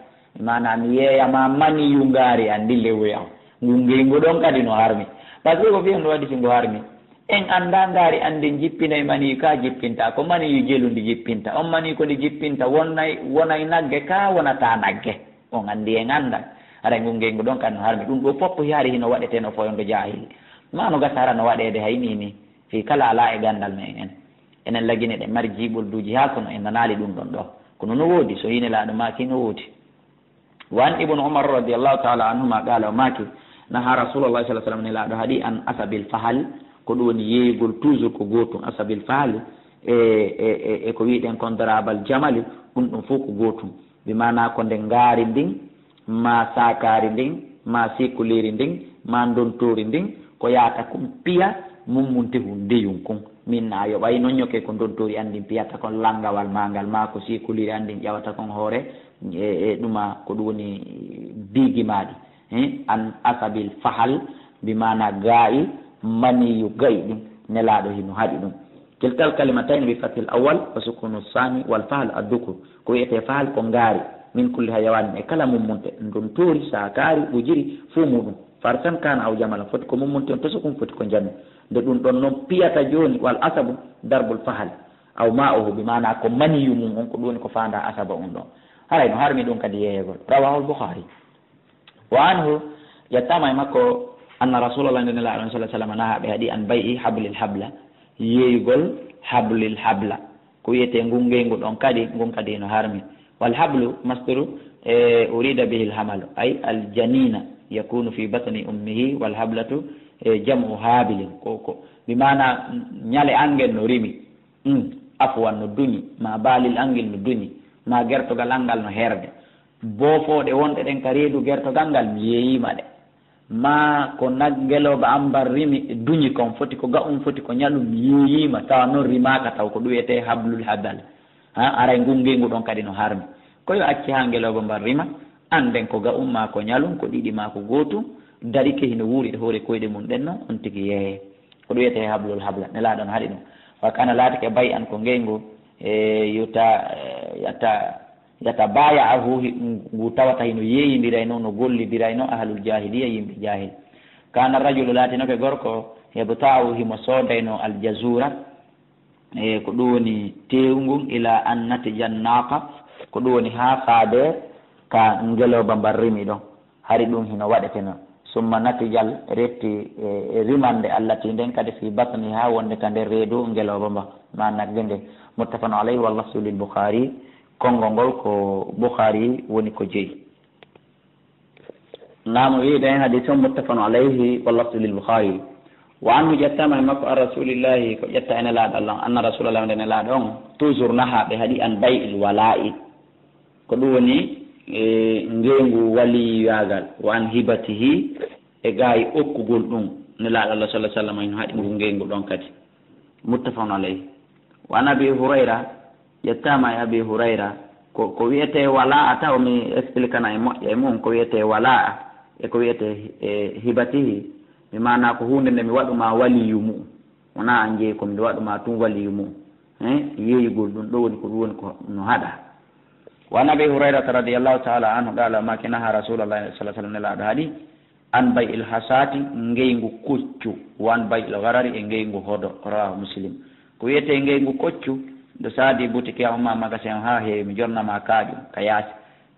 Maanaa mi yeeya maa maniyu ngaari an ndin lewoy an. Ngun ngeygu ɗon kadi no harmi. Parce que ko fii honɗun waɗi si ngu harmi? En anndaa ngaari an ndin jippinay maniyu kaa jippintaa. Ko maniyu jelu ndi jippinta. On maniyu ko ndi jippinta wonay, wonay nagge kaa wonataa nagge? On anndi en anndan. Haray ngun ngeygu ɗon kadi no harmi. Ɗun ɗoo fow hari hino waɗetee no foyondo jaahili. Maa no gasa hara no waɗeede hay nii nii. Fii kala alaa e ganndal men en. Enen lagine ɗe mari jiiɓolduuji haa kono en nanaali ɗun ɗon ɗoo. Kono no woodi, so hii Nelaaɗo maaki no woodi. وعن ابن عمر رضي الله تعالى عنهما قال, o maaki, نهى رسول الله صلى الله عليه وسلم, Nelaaɗo haɗi, عن عصب الفحل, ko ɗun woni yeeyugol toujours ko gootun, عصب الفحل, e, e, e, e ko wi'uɗen kon ضراب الجمل, ɗun ɗon fow ko gootun. Bi maanaa ko nde ngaari ndin, maa saakaari ndin, maa siikuliiri ndin, maa ndontoori ndin, ko yaata kon piya mummuntehun ndeyun kun. Min a yoɓay non ñoke ko ndontoori an ndin piyata kon lanngawal maa ngal, maa ko siikuliiri an ndin ƴawata kon hoore, e, e ɗuma ko ɗun woni biigi maaɗi. He, عن عصب الفحل, bi maanaa ga'i, maniyu ga'i ɗin, Nelaaɗo hino haɗi ɗun. كلتا الكلمتين بفتح الأول وسكون الثاني, والفحل الذكر. Ko wi'etee fahal ko ngaari, من كل حيوان, e kala mummunte, ndontoori, saakaari, ɓujiri, fow muuɗun. فرسا كان أو جملا, foti ko mummunte on tosukun, foti ko njanu. Nde ɗun ɗon non piyata jooni, والعصب ضرب الفحل أو ماؤه, bi maanaa ko maniyu mun on, ko ɗun woni ko faandaa asaba on ɗon. Haray no harmi ɗun kadi yeeyegol. رواه البخاري. وعنه, ƴettaama e makko, أن رسول الله, nde Nelaaɗo on صلى الله عليه وسلم, نهى, ɓe haɗi, عن بيع حبل الحبلة, yeeyugol حبل الحبلة. Ko wi'etee ngun ngeygu ɗon kadi, ngun kadi no harmi. والحبل مصدر, e, أريد به الحمل, أي الجنين يكون في بطن أمه, والحبلة, e, جمع حابل. Ko, ko, bi maanaa ñale an ngen no rimi. Hmm, afuwan no duñi, maa baalil an ngil no duñi, maa gertogal an ngal no herde. Boofooɗe wonɗe ɗen ka reedu gertogal ngal, mi yeeyiima ɗe. Maa ko nag-, ngelooba an mban rimi, duñi kon, foti ko ga'un, foti ko ñalun, mi yeeyiima, tawa non rimaaka taw, ko ɗun wi'etee hablul habal. Ha, aray ngun ngeygu ɗon kadi no harmi. Ko yo acce haa ngelooba mban rima, annden ko ga'un maa ko ñalun, ko ɗiɗi maa ko gootun, darike hino wuuri e hoore koyɗe mun ɗen non, on tigi yeeyee. Ko ɗun wi'etee hablul habla. Nelaaɗo no haɗi ɗun. Wa kana, laatike, bay'an, ko ngeygu, e, yuta-, e, yata-, yatabaya'uhu, hi-, ngu tawata hino yeeyindirayno, no gollidiraynoo ahlul jaahiliyya, yimɓe jaahil. Kana rajulu, laatinoke gorko, yabta'u, himo soodaynoo, al jazura, e, ko ɗun woni teewu ngun, ila an natija naqa, ko ɗun woni haa faade ka ngelooba mban rimi ɗon. Hari ɗun hino waɗeteno. Summa natijal, refti, e, e rimande allati, nden kadi, fi batniha, wonde ka nder reedu ngelooba mba, ma nagge nde. Muttafaqun alayhi, wal lafzu lil Bukhari, konngol ngol ko Bukhari woni ko jeyi. Naam, o wi'i nden hadis on muttafaqun alayhi, wal lafzu lil Bukhari. Wa anhu, ƴettaama e makko, an Rasulillahi, ko ƴetta e Nelaaɗo Allah on, anna Rasulallah, nde Nelaaɗo on, toujours naha, ɓe haɗi, an bay'il wala'i. Ko ɗun woni, e, ngeygu waliyaagal, wa an hibatihi, e gaayi okkugol ɗun. Nelaaɗo Allah sallallahu alaihi wasallam hino haɗi ngu ngeygu ɗon kadi. Muttafaqun alayhi. Wa an Abi Hurayra, ƴettaama e Abi Hurayra, ko, ko wi'etee wala'a, taw mi expliquana e moƴƴa e mun, ko wi'etee wala'a, e ko wi'etee, e, hibatihi, bi maanaa ko huunde nde mi waɗu ma waliyu mu'un. Wonaa an jeyi ko mi waɗu ma tun waliyu mu'un. He, yeeyugol ɗun ɗoo woni ko ɗun woni ko no haɗaa. Wa an Abi Hurayrata radiyallahu ta'ala anhu qala, maaki, naha Rasulullahi sallallahu alaihi wasallam, Nelaaɗo haɗi, an bay'il hasati, ngeygu koccu, wa an bay'il gharari, e ngeygu hodo, rawahu Muslim. Ko wi'etee ngeygu koccu, ɗo saadi boutique, a umma magasin haa heewi, mi jonna ma kaaƴu ka yaasi.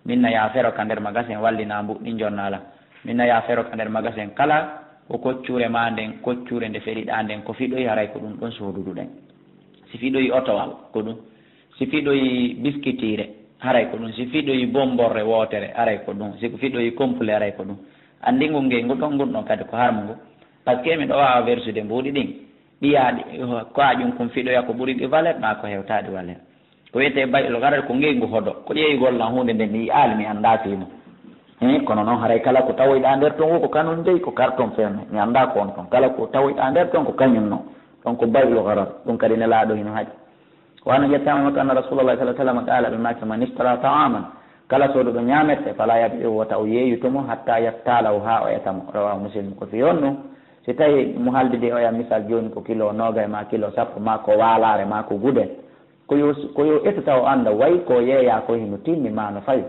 Min na yaa fero ka nder magasin, wallina mbuɗ ɗin, jonna lan. Min na yaa fero ka nder magasin, kala ko koccure maa nden, koccure nde feriɗaa nden, ko fiɗoyi, haray ko ɗun ɗon sooduduɗen. Si fiɗoyi otowal, ko ɗun. Si fiɗoyi biskitiire, haray ko ɗun. Si fiɗoyi bomborre wootere, haray ko ɗun. Si ko fiɗoyi complet, haray ko ɗun. Anndi ngun ngeygu ɗon, ngun ɗon kadi ko harmungu. Parce que miɗo waawa versude mbuuɗi ɗin, ɓiyaaɗi, ko a ƴun kun fiɗoya ko ɓuri ɗi valeur, maa ko hewtaa ɗi valeur. Ko wi'etee bay'ul gharar ko ngeygu hodo. Ko ƴeewugol lan huunde nde mi yi'aali, mi anndaa fii mun. He, kono non haray kala ko tawoyɗaa nder ton, wo ko kanun dey, ko carton fermé. Mi anndaa ko on ton. Kala ko tawoyɗaa nder ton, ko kañun non. Ɗon ko bay'ul gharar. Ɗun kadi Nelaaɗo hino haɗi. Wa an, ƴettaama e makko, anna Rasulullahi sallallahu alaihi wasallam qala, ɓe maaki, man ishtara ta'aman, kala sooduɗo ñaamette, fala yabi'uhu, wota o yeeyu to mo, hatta yabta'ahu, haa o eta mo. Rawahu Muslim. Ko fii honɗun? Si tawi mo haaldi de oya misal jooni ko kilo noogay ma kilo sappo ma ko waalaare ma ko gude, ko yo, ko yo etu taw annda way ko yeeya ko hino timmi ma no fawi.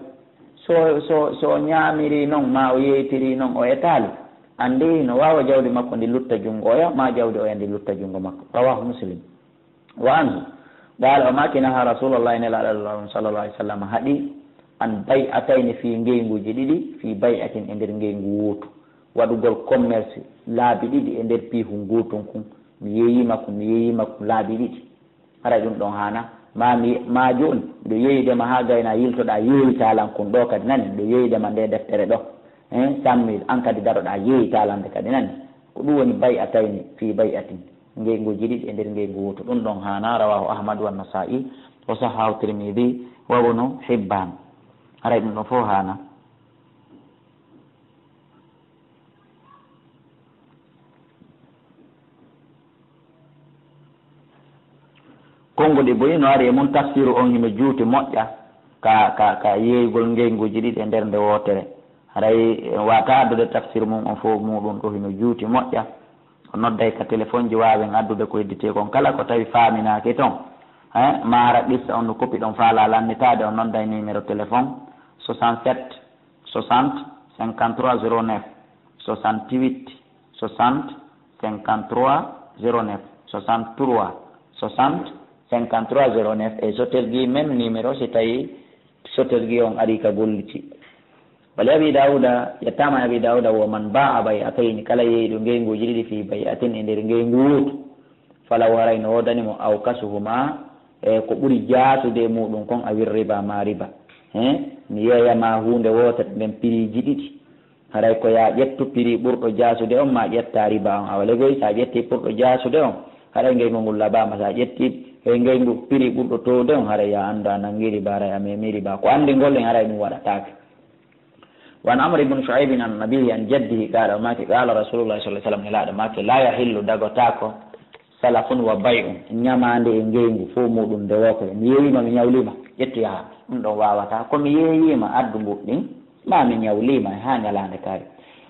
So, so, so ñaamiri noon ma o yeeytiri noon o etaali, anndi hino waawa jawdi makko ndi lutta junngo oya ma jawdi oya ndi lutta junngo makko. Rawahu Muslim. Wa anhu, qaala o maaki naha Rasuulullaahi nelaaɗo Allah on sallallaahu alayhi wa sallam haɗi an bay'atayni fii ngeyguuji ɗiɗi fii bay'atin e nder ngeygu wootu. Waɗugol commerce laabi ɗiɗi e nder piihu ngootun kun. Mi yeeyiima kun, mi yeeyiima kun laabi ɗiɗi. Haray ɗun ɗon haana? Ma mi, ma jooni, miɗo yeeyude ma haa gayna yiltoɗaa yeeyita lan kun ɗoo kadi nani, miɗo yeeyude ma ndee deftere ɗoo. Hein, sammi, an kadi daroɗaa yeeyita lan nde kadi nani. Ko ɗun woni bay'atayni fii bay'atin. Ngeyguuji ɗiɗi e nder ngeygu wootu. Ɗun ɗon haana, rawaahu Ahmad wa Nasaa'i, wa sahhahu Tirmidhi, wa Ibnu Hibbaan. Haray ɗun ɗon fow haana. Konnguɗi buy no ari e mun, tafsiru on hino juuti moƴƴa ka, ka, ka yeeyugol ngeyguuji ɗiɗi e nder nde wootere. Haray en waata addude tafsiru mun on fow muuɗun ɗo hino juuti moƴƴa. O nodday ka telefonji waawen addude ko hedditi kon kala ko tawi faaminaaki ton. Hein, ma hara qissa on no kopi ɗon faalaa lannitaade, o nodday numéro téléphone soixante-sept soixante cinquante-trois zéro neuf, soixante-huit soixante cinquante-trois zéro neuf, soixante-trois soixante cinquante-trois zéro neuf. E so telgi même numéro si tawi so telgi on ari ka golliti. Wali Abi Dawuda, yettaama e Abi Dawuda, wo man baa'a bay'atayni, kala yeeyɗo ngeyguuji ɗiɗi fii bay'atin e nder ngeyngu wootu. Falaw haray no woodani mo awkasuhumaa, e ko ɓuri jaasude e muuɗun kon, awir riba ma riba. He, mi yeeya ma huunde wootere nden piriiji ɗiɗi. Haray ko yaa ƴettu piri ɓurɗo jaasude on, ma ƴetta riba on. Awa legoy, sa ƴetti ɓurɗo jaasude on, haray ngeygu ngun labaama. Sa ƴetti e ngeygu piri ɓurɗo towde on, haray yaa anndu a nangi riba, haray a memi riba. Ko anndi ngol en, haray ɗum waɗataake. Wa an Amr ibn Shu'aib an nabihi an jaddihi qala, o maaki, qala Rasulullah sallallahu alaihi wasallam, nelaaɗo maaki, la yahillu, dagotaako, salafun wa bay'un, ñamaande e ngeygu, fow muuɗum nde wootere. Mi yeeyiima, mi ñawliima, ƴettu yaha. Ɗum ɗon waawataa. Ko mi yeeyiima, addu mbuuɗ ɗin, ma mi ñawliima, haa ñalaande kaari.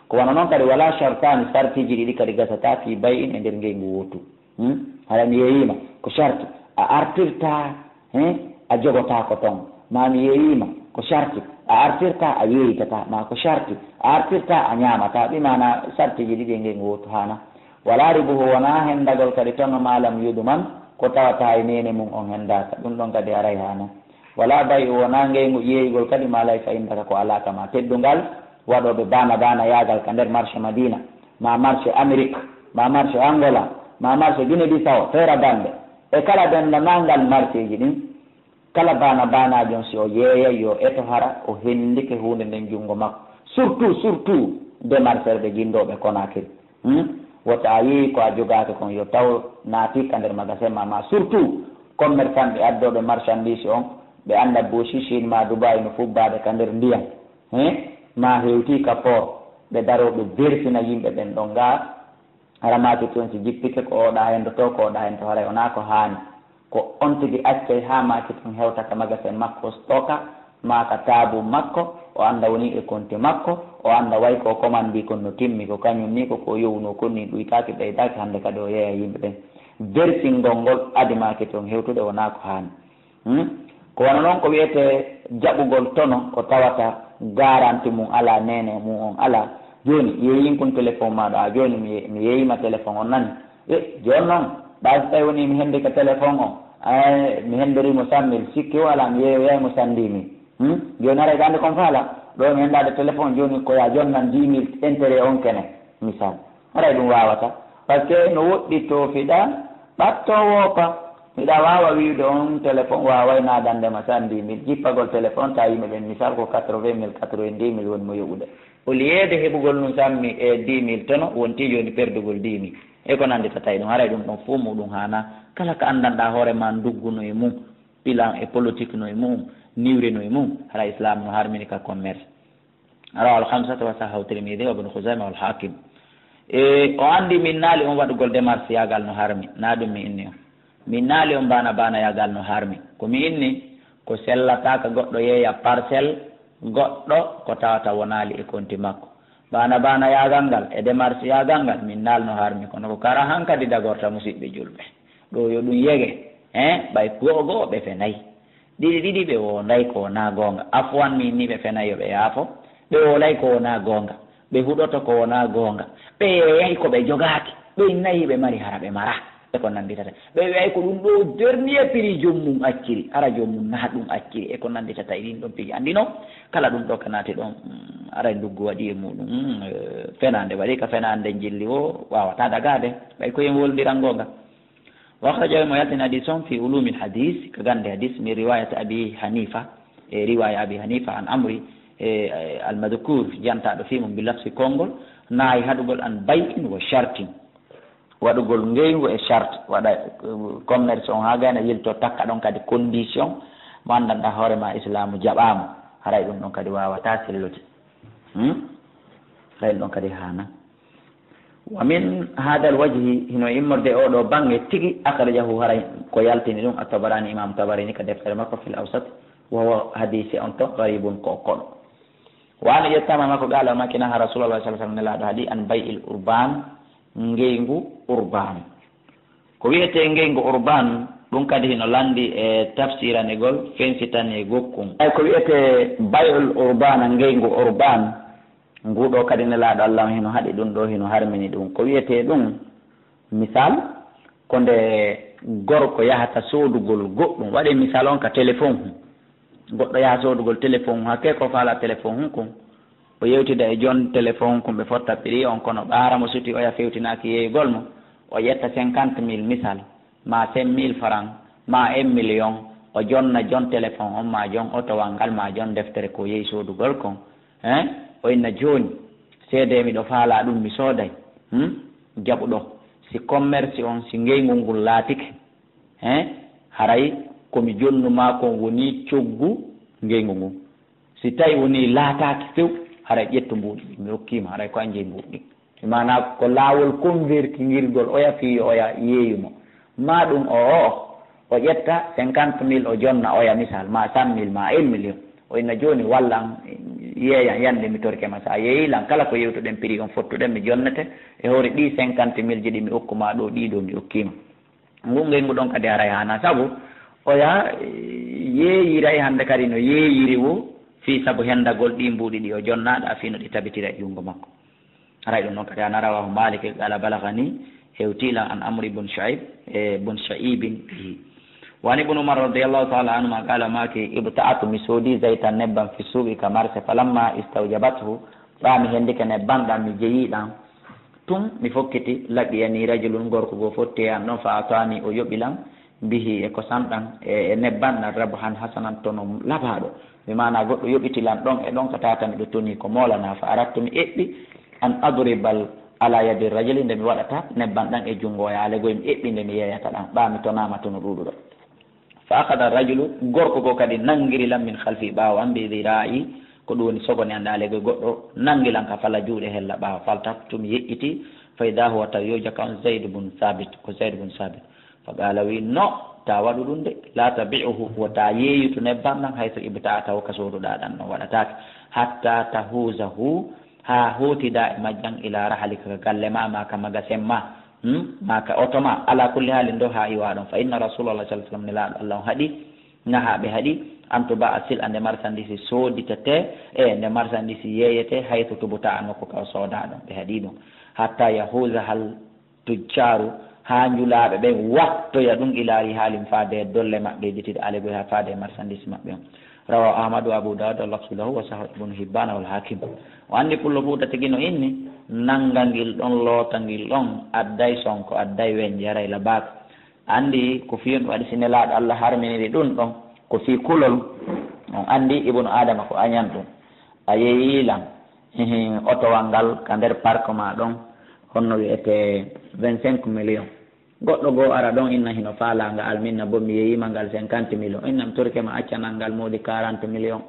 Ko wano non kadi, wala shartaani, sartiiji ɗiɗi kadi gasataa, fii bay'in, e nder ngeygu wootu. Hmm? Hara mi yeeyiima, ko sarti, a artirtaa, he, a jogotaako ton. Ma mi yeeyiima, ko sarti, a artirtaa, a yeeyitataa. Ma ko sarti, a artirtaa, a ñaamataa. Bi maana sartiiji ɗiɗi e ngeygu wootu haana. Wala ribuhu, wonaa hendagol kadi ton, ma lam yudman, ko tawata hay neene mun on hendaaka. Ɗum ɗon kadi haray haana. Wala bay'u, wonaa ngeygu yeeyugol kadi, ma laysa indaka, ko alaa ka ma. Teddungal waɗooɓe baana baana yaagal ka nder marché Madina, ma marché Amérique, ma marché Angola, ma marché Guinée Bissau, Feera Bande, e kala denndanangal marché ji ɗin, kala baana baanaajo on, si o yeeyay, yo eto hara o hendike huunde nden junngo makko. Surtout, surtout, démarcheur ɓe jinndooɓe Conakry. Hmm? Wota a yeeyi ko a jogaaki kon, yo taw naati ka nder magasin ma, ma surtout commerçant ɓe addooɓe marchandise on, ɓe annda Bauchi, Chine ma Dubai no fubbaade ka nder ndiyam. He? Ma hewti ka port, ɓe daroo ɓe bersina yimɓe ɓen ɗon ngaa. Hara maaki ton si jippike ko oɗa hendo to, ko oɗa hendo, haray wonaa ko haani. Ko on tigi accay haa maaki ton hewta ka magasin makko, stoka, maa ka taabu makko, o annda woni e konti makko, o annda way ko o komandi kon no timmi, ko kañum ni ko ko yowno kon ni ɗuytaaki, ɓeydaaki, hannde kadi o yeeya yimɓe ɓen. Bersingol ngol adi maaki ton hewtude wonaa ko haani. Hmm? Ko wano non ko wiyetee jaɓugol tono ko tawata garanti mum alaa, neene mum on alaa. Jooni, yeeyin kun téléphone maaɗo, a jooni mi ye-, mi yeeyima téléphone on nani. E, jooni non, ɓay so tawi woni mi hendi ka téléphone on, ay, mi hendori mo cent mille, sikki o alaa, mi yeeyoyay mo cent dix mille. Hmm? Jooni haray ɗaande kon faala, ɗo mi hendaade téléphone, jooni ko ya jonnan dix mille intérêt on kene, misal. Haray ɗum waawata. Parce que no woɗɗi toofiɗa, ɓatto woopa. Miɗa waawa wi'ude on téléphone waaway naadande ma cent dix mille. Jippagol téléphone ta yimɓe ɓen, misal ko quatre-vingt mille, quatre-vingt-dix mille woni mo yoɓude. Au lieu de heɓugol ɗum cent mille e dix mille tono, wonti jooni perdugol dix mille. E ko nannditata e ɗum, haray ɗum ɗon fof muɗum haana. Kala ko anndanɗaa hoore ma nduggu no e mum, pilan e politique no e mum, niwre no e mum, hara Islam no harmini ka commerce. Rawahu al-khamsata wa sahhahu Tirmidhi wa Ibn Khuzaimah wal Hakim. E, o anndi min naali on waɗugol démarche yaagal no harmi, na ɗum mi inni on. Min naali on baana baana yaagal no harmi. Ko mi inni, ko sellata ka goɗɗo yeeya parcelle goɗɗo ko tawata wonaali e konti makko. Bana bana yaagal ngal e démarche yaagal ngal, min naalno harmi, kono ko kara hankadi dagorta, musidɓe julɓe. Ɗo yo ɗum yege, hein, ɓay go'o go'o ɓe fenay. Ɗiɗi ɗiɗi ɓe wonday ko wonaa goonga. Afwan, min ni ɓe fenay, yo ɓe yaafo. Ɓe wolay ko wonaa goonga. Ɓe huɗoto ko wonaa goonga. Ɓe yeeyay ko ɓe jogaaki. Ɓe innayi ɓe mari, hara ɓe mara. E ko nannditata. Ɓe wi'ay ko ɗum ɗo dernier prix joom mum acciri. Hara joom mum na ɗum acciri. E ko nannditata e ɗin ɗon piiji. Anndi non, kala ɗum ɗo ka naati ɗon, mm, aray nduggu waɗi e muɗum. Mm, eh, fenaande waɗi ka fenaande njilli o waawataa dagaade. Ɓay ko en woldiran goonga. Wa akhraja, mo yaltini hadis on, fi ulumil hadis, ka gannde hadis, min riwayat Abi Hanifa, e riwaya Abi Hanifa an Amri, e, e, al-madhkur, jantaaɗo fi mum bi lafsi konngol, nahi haɗugol an bay'in wa shartin, waɗugol ngeyngu e charte, waɗa, eh, commerce on haa gayna yilto takka ɗon kadi condition, mo anndanɗaa hoore ma Islaamu jaɓaama, haray ɗum ɗon kadi waawataa sellude. Hmm? Haray ɗum ɗon kadi haana. Wa min hadal wajhi, hino immorde e oɗo bange tigi, akhrajahu, haray ko yaltini ɗum, at-Tabarani, Imam Tabarani ka deftere makko fil Awsat, wa huwa hadisi on to gharibun ko koɗo. Wa an ƴettama makko qala makina ha Rasulullah sallallahu alaihi wasallam nelaɗo haɗi an bay'il urban, ngeyngu urban. Ko wiyetee ngeyngu urban, ɗum kadi hino lanndi e tafsiranegol fensitani gokkun. Ay ko wiyetee bay'ul urbana, ngeyngu urban, ngu ɗo kadi nelaaɗo Allah on hino haɗi ɗum ɗo, hino harmini ɗum. Ko wiyetee ɗum, misal, ko nde gorko yahata soodugol goɗɗum. Waɗee misal on ka téléphone hun. Goɗɗo yaha soodugol téléphone, hakkee ko faala téléphone hun kun, o yewtida e jon téléphone kun, ɓe fotta prix on, kono ɓaara mo suti oya fewtinaaki yeeyugol mo, o ƴetta cinquante mille misal, ma cent mille francs, ma un million, o jonna jon téléphone on, ma jon otowal ngal, ma jon deftere ko yeeyi soodugol kon, hein? O inna jooni, seedee miɗo faalaa ɗum, mi sooday, hmm? Jaɓu ɗo, si commerce on, si ngeyngu ngun laatike, hein? Haray ko mi jonnu maa kon woni coggu ngeyngu ngun. Si tawi woni laataaki few, haray ƴettu mbuuɗi ɗin, mi okkii ma, haray ko an jeyi mbuuɗi ɗin. Bi maanaa ko laawol convertingirgol oya fii yo oya yeeyu mo. Maa ɗum o, o, o ƴetta cinquante mille o jonna oya misal, maa cent mille, maa un million. O inna jooni wallan, yeeyan, yande mi torike ma. So a yeeyii lan kala ko yewtuɗen prix on fottuɗen, mi jonnete e hoore ɗii cinquante mille ji ɗi mi okku maa ɗoo, ɗii ɗoo mi okkii ma. Ngun ngeyngu ɗon kadi haray haana, sabu oya, eh, yeeyiray hannde kadi no yeeyiri wo fii sabu hendagol ɗii mbuuɗi ɗi o jonnaaɗo, a fii no ɗi tabitira e junngo makko. Haray ɗum ɗon kadi haana. Rawahu Malik, qala balagani, hewtii lan an Amr ibn Shu'ayb, eh, bun Sha'ibin bihi. Wa an Ibn Umar radiyallahu ta'ala anhuma qala, maaki, ibta'atu, mi soodi zaytan, nebbam, fi suuqi, ka marché, falamma istawjabathu, ɓaa mi hendike nebbam ɗam, mi jeyi ɗam, tun mi fokkiti, laqiyani rajulun, gorko goo fotti e an ɗon, fa atani, o yoɓi lan, bihi, e kosan ɗan, e, e nebban ɗan, rabhan hasanan, tono labaaɗo. Bi maana goɗɗo yoɓiti lan ɗon e ɗon ka tata miɗo toni ko moolana, fa arattu, mi eɓɓi, an adribal ala yadi rajuli, nde mi waɗata nebban ɗan e junngo o yaale goy, mi eɓɓi nde mi yeeyata ɗan, ɓaa mi tonaama tono ɗuuɗuɗo. Fa akhadha rajulu, gorko goo kadi nanngiri lan min khalfi, ɓaawo an, bi dhira'i, ko ɗum woni sogone an, ɗaale goy goɗɗo nanngi lan ka fala juuɗe hella ɓaawo, faltattu, mi yeƴƴiti, fa idha huwa, tawi yo jaka on Zayd bun Thabit, ko Zayd bun Thabit. Fa qala, wi, no, ta waɗu ɗum de, la tabi'uhu, wota yeeyitu nebban ɗan, haythu ibta'atahu, ka sooduɗaa ɗan ɗon, waɗataake, hatta tahuzahu, haa hootida e majjan, ila rahalika, ka galle ma, ma ka magasin ma, hmm? Ma ka oto ma, ala kulli halin do haa iwa ɗon. Fa inna Rasulallah sallallahu alaihi wasallam, nelaaɗo Allah on haɗi, naha, ɓe haɗi, an tuba'a sil'a, nde marchandise sooditete, e nde marchandise yeeyete, haythu tubta'a, nokku ka o soodaa ɗon, ɓe haɗi ɗum. Hatta yahuza hal tujjaru, haa njulaaɓe ɓen wattoya ɗum, ila rihalin, faade e dolle maɓɓe, jitide ale goy, haa faade e marchandise maɓɓe on. Rawahu Ahmadu wa Abu Dawud, wa lafzu lahu, wa sahahu Ibnu Hibbana wal Hakim. O anndi pullo Fuuta tigi no inni, nannga ngil ɗon, loota ngil ɗon, adday sonko, adday weñ, yaray labaaka. Anndi ko fii on waɗi si Nelaaɗo Allah harminiri ɗum ɗon, ko fii kulol. On anndi Ibnu Aadama ko añan ɗum. A yeeyii lan, hihi, otowal ngal ka nder park ma ɗon, honno wi'etee vingt-cinq millions. Goɗɗo goo ara ɗon, inna hino faalaa nga, alminna bo mi yeeyiima ngal cinquante millions. Inna mi torike ma accanal ngal moodi quarante millions.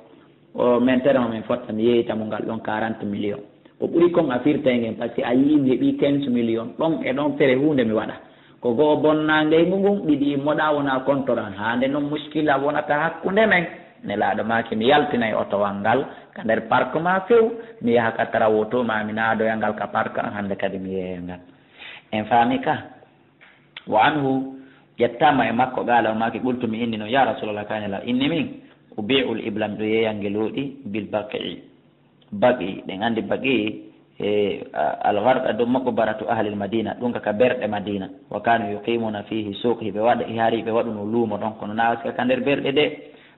O mentere mo min fotta mi yeeyita mo ngal ɗon quarante millions. Ko ɓuri kon a firtay ngen, par ce que a yii mi heɓii quinze millions. Ɗon e ɗon fere huunde mi waɗa. Ko go'o bonnaa ngeyngu ngun, ɗiɗi moɗaa wonaa kontoran. Haa nde non muskila wonata hakkunde men. Nelaaɗo maaki, mi yaltinay otowal ngal ka nder park ma few, mi yaha ka tarawoto ma, mi naadoya ngal ka park an, hannde kadi mi yeeya ngal. En faami ka? Wa anhu, ƴettaama e makko, qaala, o maaki, qultu, mi inni noon, ya Rasulallah, ka Nelaaɗo, inni min, ubi'ul ibla, miɗo yeeya ngelooɗi, bil baqi'i. Baqi, ɗen anndi Baqi, e, a-, al-Gharqad, ɗum maqbaratu ahlil Madina, ɗum ka, ka berɗe Madina. Wa kanu yuqimuna fihi suq, hiɓe waɗa, hari ɓe waɗuno luumo ɗon, kono na sika ka nder berɗe de.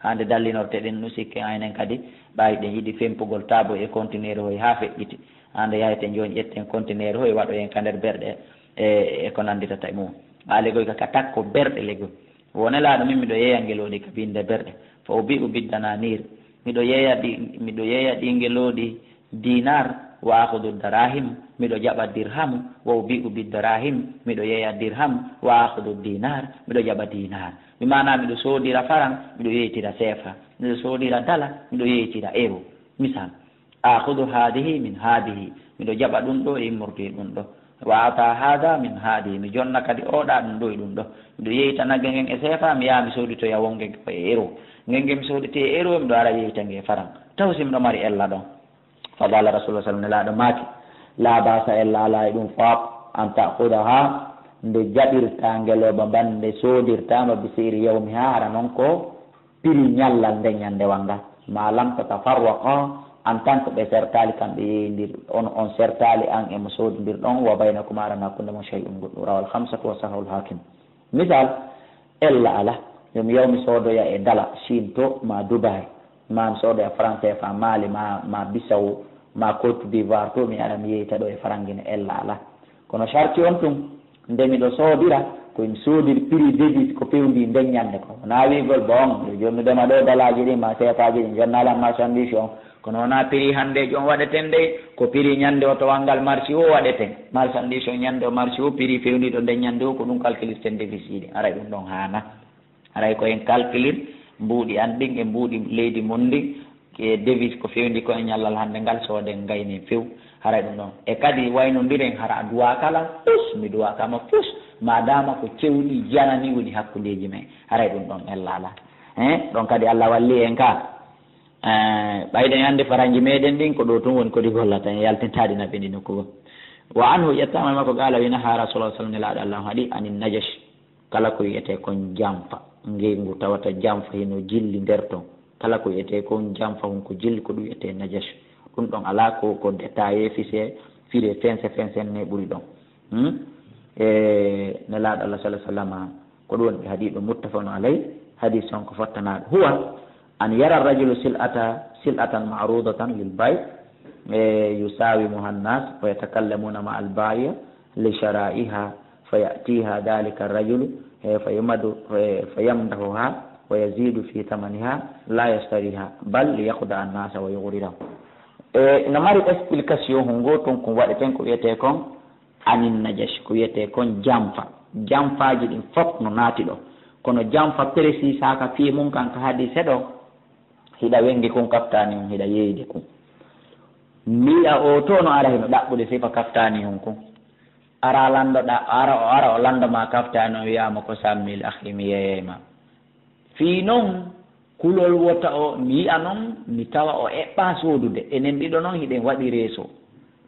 Hande dallinorte ɗen no sikke aynen kadi, ɓay ɗen yiɗi fempugol taabo e conteneur hoy haa feƴƴiti. Hande yaheten jooni ƴetten conteneur hoy waɗoyen ka nder berɗe e, e ko nannditata e mum. Haa legoy ka, ka takko berɗe legoy. Wo Nelaaɗo, min miɗo yeeya ngelooɗi ka binnde berɗe. Fa ubi'u biddananir. Miɗo yeeya ɗi, miɗo yeeya ɗi ngelooɗi dinar, wa akhudu darahim, miɗo jaɓa dirhamu, wa ubi'u bidarahim, miɗo yeeya dirham, wa akhudu dinar, miɗo jaɓa dinar. Mi maana miɗo soodira faran, miɗo yeeytira sefa, miɗo soodira dala, miɗo yeeytira euro. Misal, akhudu hadihi min hadihi, miɗo jaɓa ɗum ɗo e immorde ɗum ɗo. Wa ata hada min hadi, mi jonna kadi oɗa ɗum ɗo e ɗum ɗo. Miɗo yeyta nagge ngen e sefa, mi yaha mi sooditoya wonge ko e euro. Ngen nge mi sooditi e euro, miɗo ara yeyta nge faran. Taw si miɗo mari ella ɗon. Fa qala Rasulullah sallam, Nelaaɗo maaki, la basa, ella ala e ɗum faap, an ta'khudaha, nde jaɓirta ngelooba mban, nde soodirta ma, bi si'ri yawmiha, hara non ko piri ñallal nden ñandewal ngal. Ma lam tatafarraqa, en tant que ɓe sertaali, kamɓe yeeyindir, on, on sertaali an e mo soodindir ɗon, wa baynakuma, aran hakkunde mon, shay'un, goɗɗum. Rawal khamsatu wa sahahul Hakim. Misal, ella ala, yo mi yaw mi soodoya e dala Chine to, ma Dubai, ma mi soodoya franc C F A Mali, ma, ma Bissau, ma Côte d'Ivoire to, mi ara mi yeeyta ɗo e farangi ne, ella ala. Kono sarti on tun, nde miɗo soodira, ko mi soodiri prix devise ko fewndi nden ñande ko. Wonaa wi'ugol, bon, yo jooni mi dema ɗo dalaaji ɗin ma seefaaji ɗin, jonna lan marchandise on. Kono wonaa prix hanndeejo on waɗeten dey, ko prix ñande o tawal ngal marché o waɗeten. Marchandise on ñande o marché o, prix fewniiɗo nden ñande o, ko ɗum calculirten devise ji ɗin. Haray ɗum ɗon haana. Haray ko en calculir mbuuɗi an ɗin e mbuuɗi leydi mon ndin, e devise ko fewndi ko e ñallal hannde ngal, sooden ngaynen few. Haray ɗum ɗon. E kadi waynondiren, hara a duwaaka lan fus, mi duwaaka ma fus, maadaama ko cewɗi janani woni hakkundeeji men. Haray ɗum ɗon ella ala. Hein? Ɗon kadi Allah walli en ka. Eh, ɓayden annde faranji meɗen ɗin, ko ɗo tun woni ko ɗi gollata, en yaltintaɗi na ɓe ndi nokku goo. Wa anhu, ƴettaama e makko, qala, wi, naha Rasulullah sallallahu alaihi wasallam, Nelaaɗo Allah on haɗi, anin najash, kala ko wiyetee kon jamfa, ngeygu tawata jamfa hino jilli nder ton, kala ko wiyetee kon jamfa, hun ko jilli ko ɗum wiyetee najash. Ɗum ɗon alaa ko, ko détaillé, fise, fire, fense, fense, ne ɓuri ɗon. Hmm? E Nelaaɗo Allah sallallahu alaihi wasallam, ko ɗum woni hadiiɗo muttafaqun alay, hadiis on ko fottanaaɗo. Huwa an yara rajulu sil'ata, sil'atan ma'rudatan lil bay', e, yusawimuha an-nas, wa yatakallamuna ma'al ba'i' li shara'iha, fa ya'tiha dhalika ar-rajulu, e, fa yumadu, e, fa yamdahuha, wa yazidu fi thamaniha, la yashtariha, bal li yakhda'a an-nasa wa yughrirahu. E, no mari explication hungo tun ko waɗeten ko wiyetee kon, anin najash, ko wiyetee kon jamfa. Jamfaaji ɗin fof no naati ɗo. Kono jamfa précisaaka fii mun kan ka hadiise ɗo, hiɗa wenngi kun kaftaani hun, hiɗa yeeyde kun. Mbi'a o to no ara hino ɗaɓɓude sifa kaftaani hun kun. Ara lanndo ɗa-, ara o, ara o lanndo ma kaftaani on, wi'a mo ko cent mille, akhi, mi yeeyay ma. Fii non, kulol wota o, mi yi'a non, mi tawa o eɓɓaa soodude. Enen ɗiɗo non hiɗen waɗi reeso.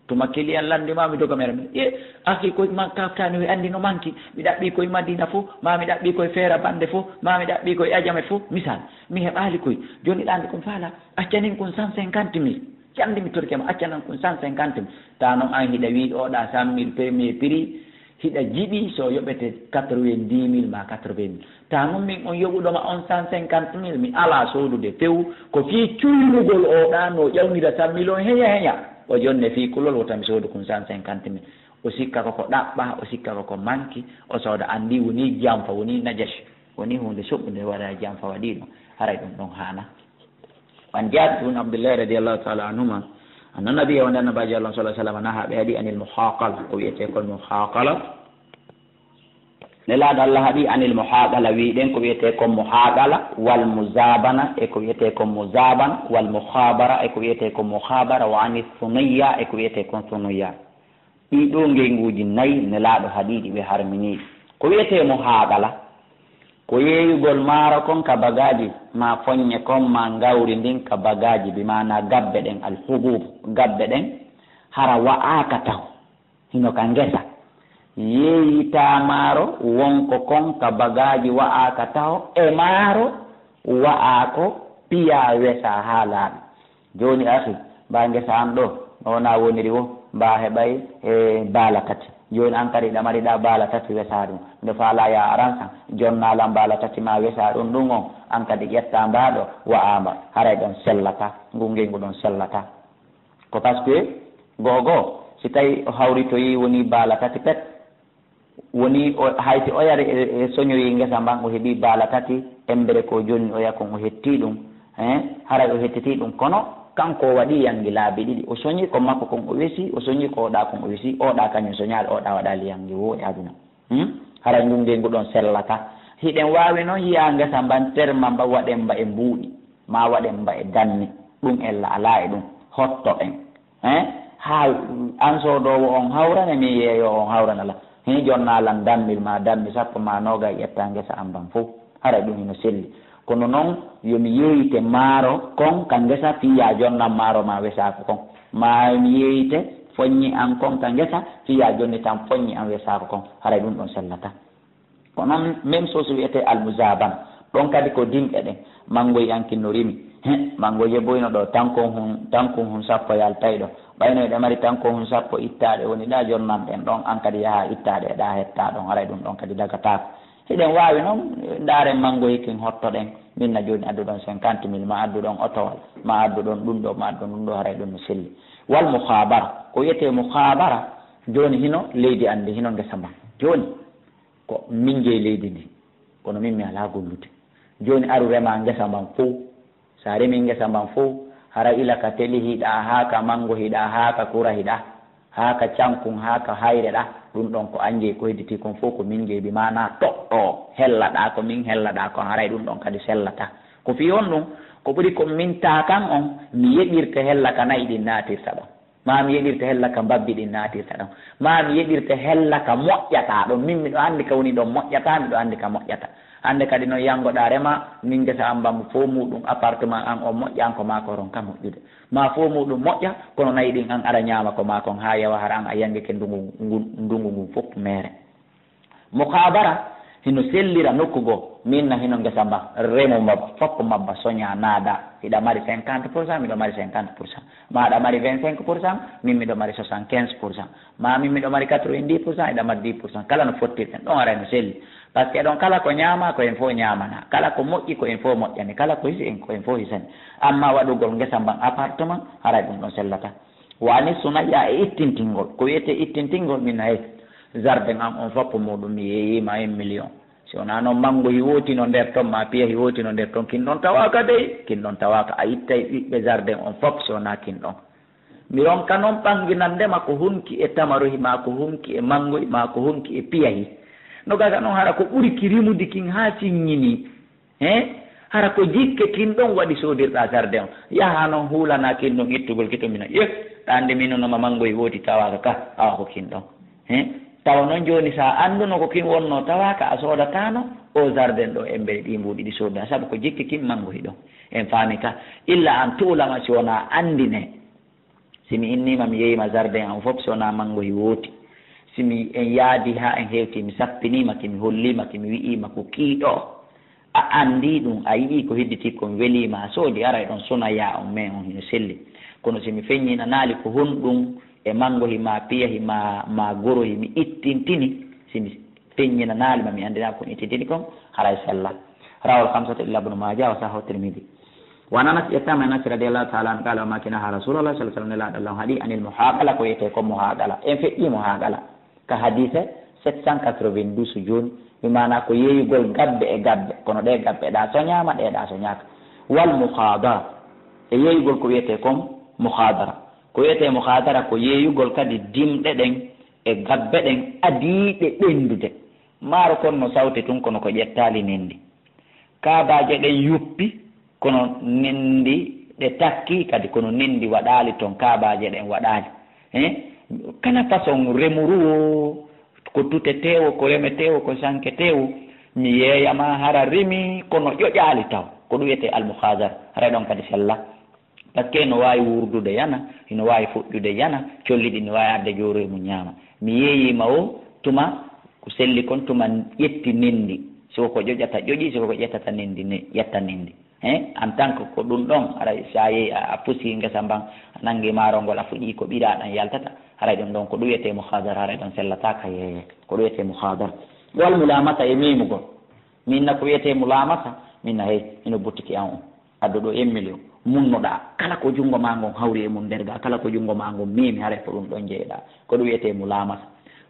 Tuma client lanndi ma, mi doga mi ara, mi, "Ye, akhi, koy ma kaftaani, o anndi no manki. Mi ɗaɓɓii koy Madina fo, ma mi ɗaɓɓii koy Feera Bannde fo, ma mi ɗaɓɓii koy Ajame fo." Misal, mi heɓaali koy. Jooni ɗa anndi kon faala, accanen kon cent cinquante mille. Candi mi torke ma, accanen kon cent cinquante mille. Ta non an hiɗa wi'i ɗo ɗa cent mille premier prix, hiɗa jiɗi so yoɓete quatre-vingt-dix mille ma quatre-vingt mille. Ta non min on yoɓuɗo ma on cent cinquante mille, mi alaa soodude few, ko fii cuynugol o ɗa no ƴawnira cent mille on heña heña. O jonne fii kulol wota mi soodu kun cent cinquante mille. O sikka ko ko ɗaɓɓa, o sikka ko ko manki, o sooda, anndi woni jamfa, woni najash, woni huunde soɓɓunde waɗa jamfa waɗi ɗum. Haray ɗum ɗon haana. An Jaabir ibn Abdullah radiyallahu ta'ala anhuma, anna nabiyya, wonde Annabaajo Allah sallallahu alaihi wasallam, naha, ɓe haɗi, anil muhaqala, ko wiyetee kon muhaqala. Nelaaɗo Allah haɗi, anil muhaqala, wiɗen ko wiyetee kon muhaqala, wal muzabana, e ko wiyetee kon muzabana, wal mukhabara, e ko wiyetee kon mukhabara, wa anis sunuyya, e ko wiyetee kon sunuyya. Ɗii ɗoo ngeyguuji nayi Nelaaɗo haɗi ɗi, ɓe harmini ɗi. Ko wiyetee muhaqala, Ko yeeyugol maaro kon ka bagaaji, maa foññe kon, maa ngawri ndin ka bagaaji, bi maanaa gabbe ɗen, alhubub, gabbe ɗen, hara wa'aaka taho. Hino ka ngesa. Yeeyitaa maaro wonko kon ka bagaaji wa'aaka taho, e maaro wa'aa ko piyaa wesaa haa laaɓi. Jooni, akhi, mbaa ngesa an ɗoo, no wonaa woniri woo, mbaa heɓay, e, baala tati. Jooni an kadi hiɗa mari ɗaa baala tati wesaa ɗum. Miɗo faalaa yaa aran san, jonnaa lan baala tati maa wesaa ɗum ɗum on, an kadi ƴettaa mbaa ɗoo, wa'aa mba. Haray ɗon sellataa, ngun ngeygu ɗon sellataa. Ko parce que, go'o go'o, si tawi o hawritoyii wonii baala tati pet, woni o, hay si o yari e, e soñoyi ngesa mban, o heɓi baala tati, embere ko jonni oya kon o hetti ɗum, hein, haray o hettiti ɗum, kono kanko o waɗi yangi laabi ɗiɗi, o soñi ko makko kon o wesi, o soñi ko oɗa kon o wesi, oɗa kañum soñaali, oɗa waɗali yangi woo e aduna. Hmm? Haray ngun ngeygu ɗon sellata. Hiɗen waawi non yi'a ngesa mban, terma mba, waɗen mba e mbuuɗi, ma waɗen mba e danni, ɗum ella alaa e ɗum, hotto ɗen. Hein? Haa an soodoowo on hawrane, min yeeyoowo on hawrana la. Hin jonnaa lan dammil maa dammi sappo maa noogay, ƴetta ngesa an mban fow. Haray ɗum hino selli. Kono non, yo mi yeeyite maaro kon ka ngesa, fii yaa jonnan maaro maa wesaako kon. Maa yo mi yeeyite foññi an kon ka ngesa, fii yaa jonni tan foññi an wesaako kon. Haray ɗum ɗon sellataa. Ko non même chose wiyetee almuzabana. Ɗon kadi ko dimɗe ɗen. Manngoy an kin no rimi. He, manngoy jebboyno ɗoo, tankon hun, tankon hun sappo yaltay ɗoo. Ɓayno hiɗa mari tankon hun sappo ittaaɗe, woni ɗaa jonnan ɗen ɗon, an kadi yahaa ittaaɗe, ɗaa hettaa ɗon, haray ɗum ɗon kadi dagataako. Hiɗen waawi non, ndaaren manngoy kin hottoɗen. Min na jooni adduɗon cinquante mille, ma adduɗon otowal, ma adduɗon ɗum ɗoo, ma adduɗon ɗum ɗoo, haray ɗum no selli. Wal mukhabara, ko wiyetee mukhabara, jooni hino leydi an ndi, hino ngesa mban. Jooni, ko min jeyi leydi ndi, kono min mi alaa gollude. Jooni aru remaa ngesa mban fow. Si a remii ngesa mban fow, hara ila ka teli hiɗaa, haa ka manngo hiɗaa, haa ka kura hiɗaa, haa ka cankun, haa ka hayre ɗaa, ɗum ɗon ko an jeyi, ko hedditii kon fow ko min jeyi, bi maanaa toɗɗoo, hellaɗaa ko min hellaɗaa kon, haray ɗum ɗon kadi sellataa. Ko fii honɗum? Ko ɓuri ko min taa kan on, mi yeɗirte hella ka na'i ɗin naatirta ɗon. Maa mi yeɗirte hella ka mbabbi ɗin naatirta ɗon. Maa mi yeɗirte hella ka moƴƴataa ɗon. Min miɗo anndi ka woni ɗon moƴƴataa, miɗo anndi ka moƴƴataa. Hannde kadi non yanngoɗaa remaa, min ngesa an mban fow muuɗum appartement an on moƴƴa, an ko maa ko ronka moƴƴude. Maa fow muuɗum moƴƴa, kono na'i ɗin an ara ñaama ko maa kon haa yawa, hara an a yanngike ndungu ngun, ndungu ngun fow meere. Mukhabara hino sellira nokku goo. Min na hino ngesa mban, remo mba, foppo mba, soñaa, naada. Hiɗa mari cinquante pour cent, miɗo mari cinquante pour cent. Maa aɗa mari vingt-cinq pour cent, min miɗo mari soixante-quinze pour cent. Maa min miɗo mari quatre-vingt-dix pour cent, hiɗa mari dix pour cent. Kala no fottirɗen, ɗon aray no selli. Parce que ɗon kala ko ñaamaa, ko en fow ñaamanaa. Kala ko moƴƴi, ko en fow moƴƴani. Kala ko hisi, en, ko en fow hisani. Amma waɗugol ngesa mban appartement, haray ɗum ɗon sellataa. Wa ani sunayya, e ittintingol. Ko wiyetee ittintingol, min hay jardin an on foppo muuɗum mi yeeyii ma un million. Si wonaa non manngo hi wooti no nder ton, maa piya hi wooti no nder ton, kin ɗon tawaaka dey, kin ɗon tawaaka. A ittay ɓiɓɓe jardin on fop si wonaa kin ɗon. Mi ronka non ɓannginande ma ko honki e tamarohi, maa ko honki e manngohi, maa ko honki e piyahi. No gasa non hara ko ɓuri ki rimude kin haa siññinii. He? Hara ko jikke kin ɗon waɗi soodirɗaa jardin on. Yahaa non huulanaa kin ɗon ittugol ki to mina. Yeh, ɗa anndi min no ma manngohi wooti tawaaka ka, awa ko kin ɗon. He? Tawa non jooni si a annduno ko kin wonnoo tawaaka, a soodataano o jardin ɗoo embere ɗii mbuuɗi ɗi soodaa. Sabu ko jikke kin manngohi ɗon. En faami ka. Illa an tuulama si wonaa anndine. Si mi inniima, mi yeeyima jardin an fof, si wonaa manngohi wooti. Si mi, en yaadi haa en hewti, mi sappiniima ki, mi holliima ki, mi wi'iima ko kii ɗoo. A anndii ɗum, a yi'ii ko hedditii kon, weliima, a soodi, aray ɗon sona yaa on, mais on hino selli. Kono si mi feññinanaali ko honɗum e manngohi maa piyahi maa, maa gorohi, mi ittintini, si mi feññinanaali ma mi anndinaa ko on ittintini kon, haray sellaa. Rawal khamsata illa Ibnu Maaja wa sahhahu Tirmidi. Wa an Anas, ƴettaama e Anas radiyallahu ta'ala anhu, qaala, o maaki, nahaa Rasuulullaahi sallallaahu alayhi wa sallam, Nelaaɗo Allah on haɗi, anil muhaaqala, ko e mohaaqala. En feƴƴii mohaaqala ka hadiise sept cent quatre-vingt-douze jooni, mi maanaa ko yeeyugol gabbe e gabbe, kono ɗee gabbe ɗaa soñaama, ɗee ɗaa soñaaka. Wal mukhaadara, e yeeyugol ko wiyetee kon mukhaadara. Ko wiyetee mukhaadara ko yeeyugol kadi dimɗe ɗen e gabbe ɗen adiiɗe ɓenndude. Maaro kon no sawti tun, kono ko ƴettaali nenndi. Kaabaaje ɗen yuppi, kono nenndi ɗe takkii kadi, kono nenndi waɗaali ton, kaabaaje ɗen waɗaali. He? Kala façon remuru woo, ko tuteteewo, ko remeteewo, ko sanketeewo, Mi yeeya ma hara rimi kono ƴoƴaali taw. Ko ɗum wiyetee almuhadar. Haray ɗon kadi sella. Parce que no waawi wurdude yana, hino waawi fuɗɗude yana, colli ɗi no waawi arde jooru e mum ñaama. Mi yeeyii ma o tuma ko selli kon, tuma ƴetti nenndi. Si ko ko ƴoƴata ƴoƴi, si ko ko ƴettata nenndi ne, ƴetta nenndi. Hein, en tant que ko ɗum ɗon, haray si a yehi a, a pusi ngesa mban, a nanngi maaro ngol, a fuɗi ko ɓiraa ɗan yaltata, haray ɗum ɗon ko ɗum wiyetee muhadar, haray ɗon sellataa ka yeeye. Ko ɗum wiyetee muhadar. Wal mulamasa e memugol. Min na ko wiyetee mulamasa, min na hey, hino buttiki an on. Addu ɗo un million. Munnoɗaa. Kala ko junngo maa ngon hawri e mum nder gaa, kala ko junngo maa ngon memi, haray ko ɗum ɗon jeyeɗaa. Ko ɗum wiyetee mulamasa.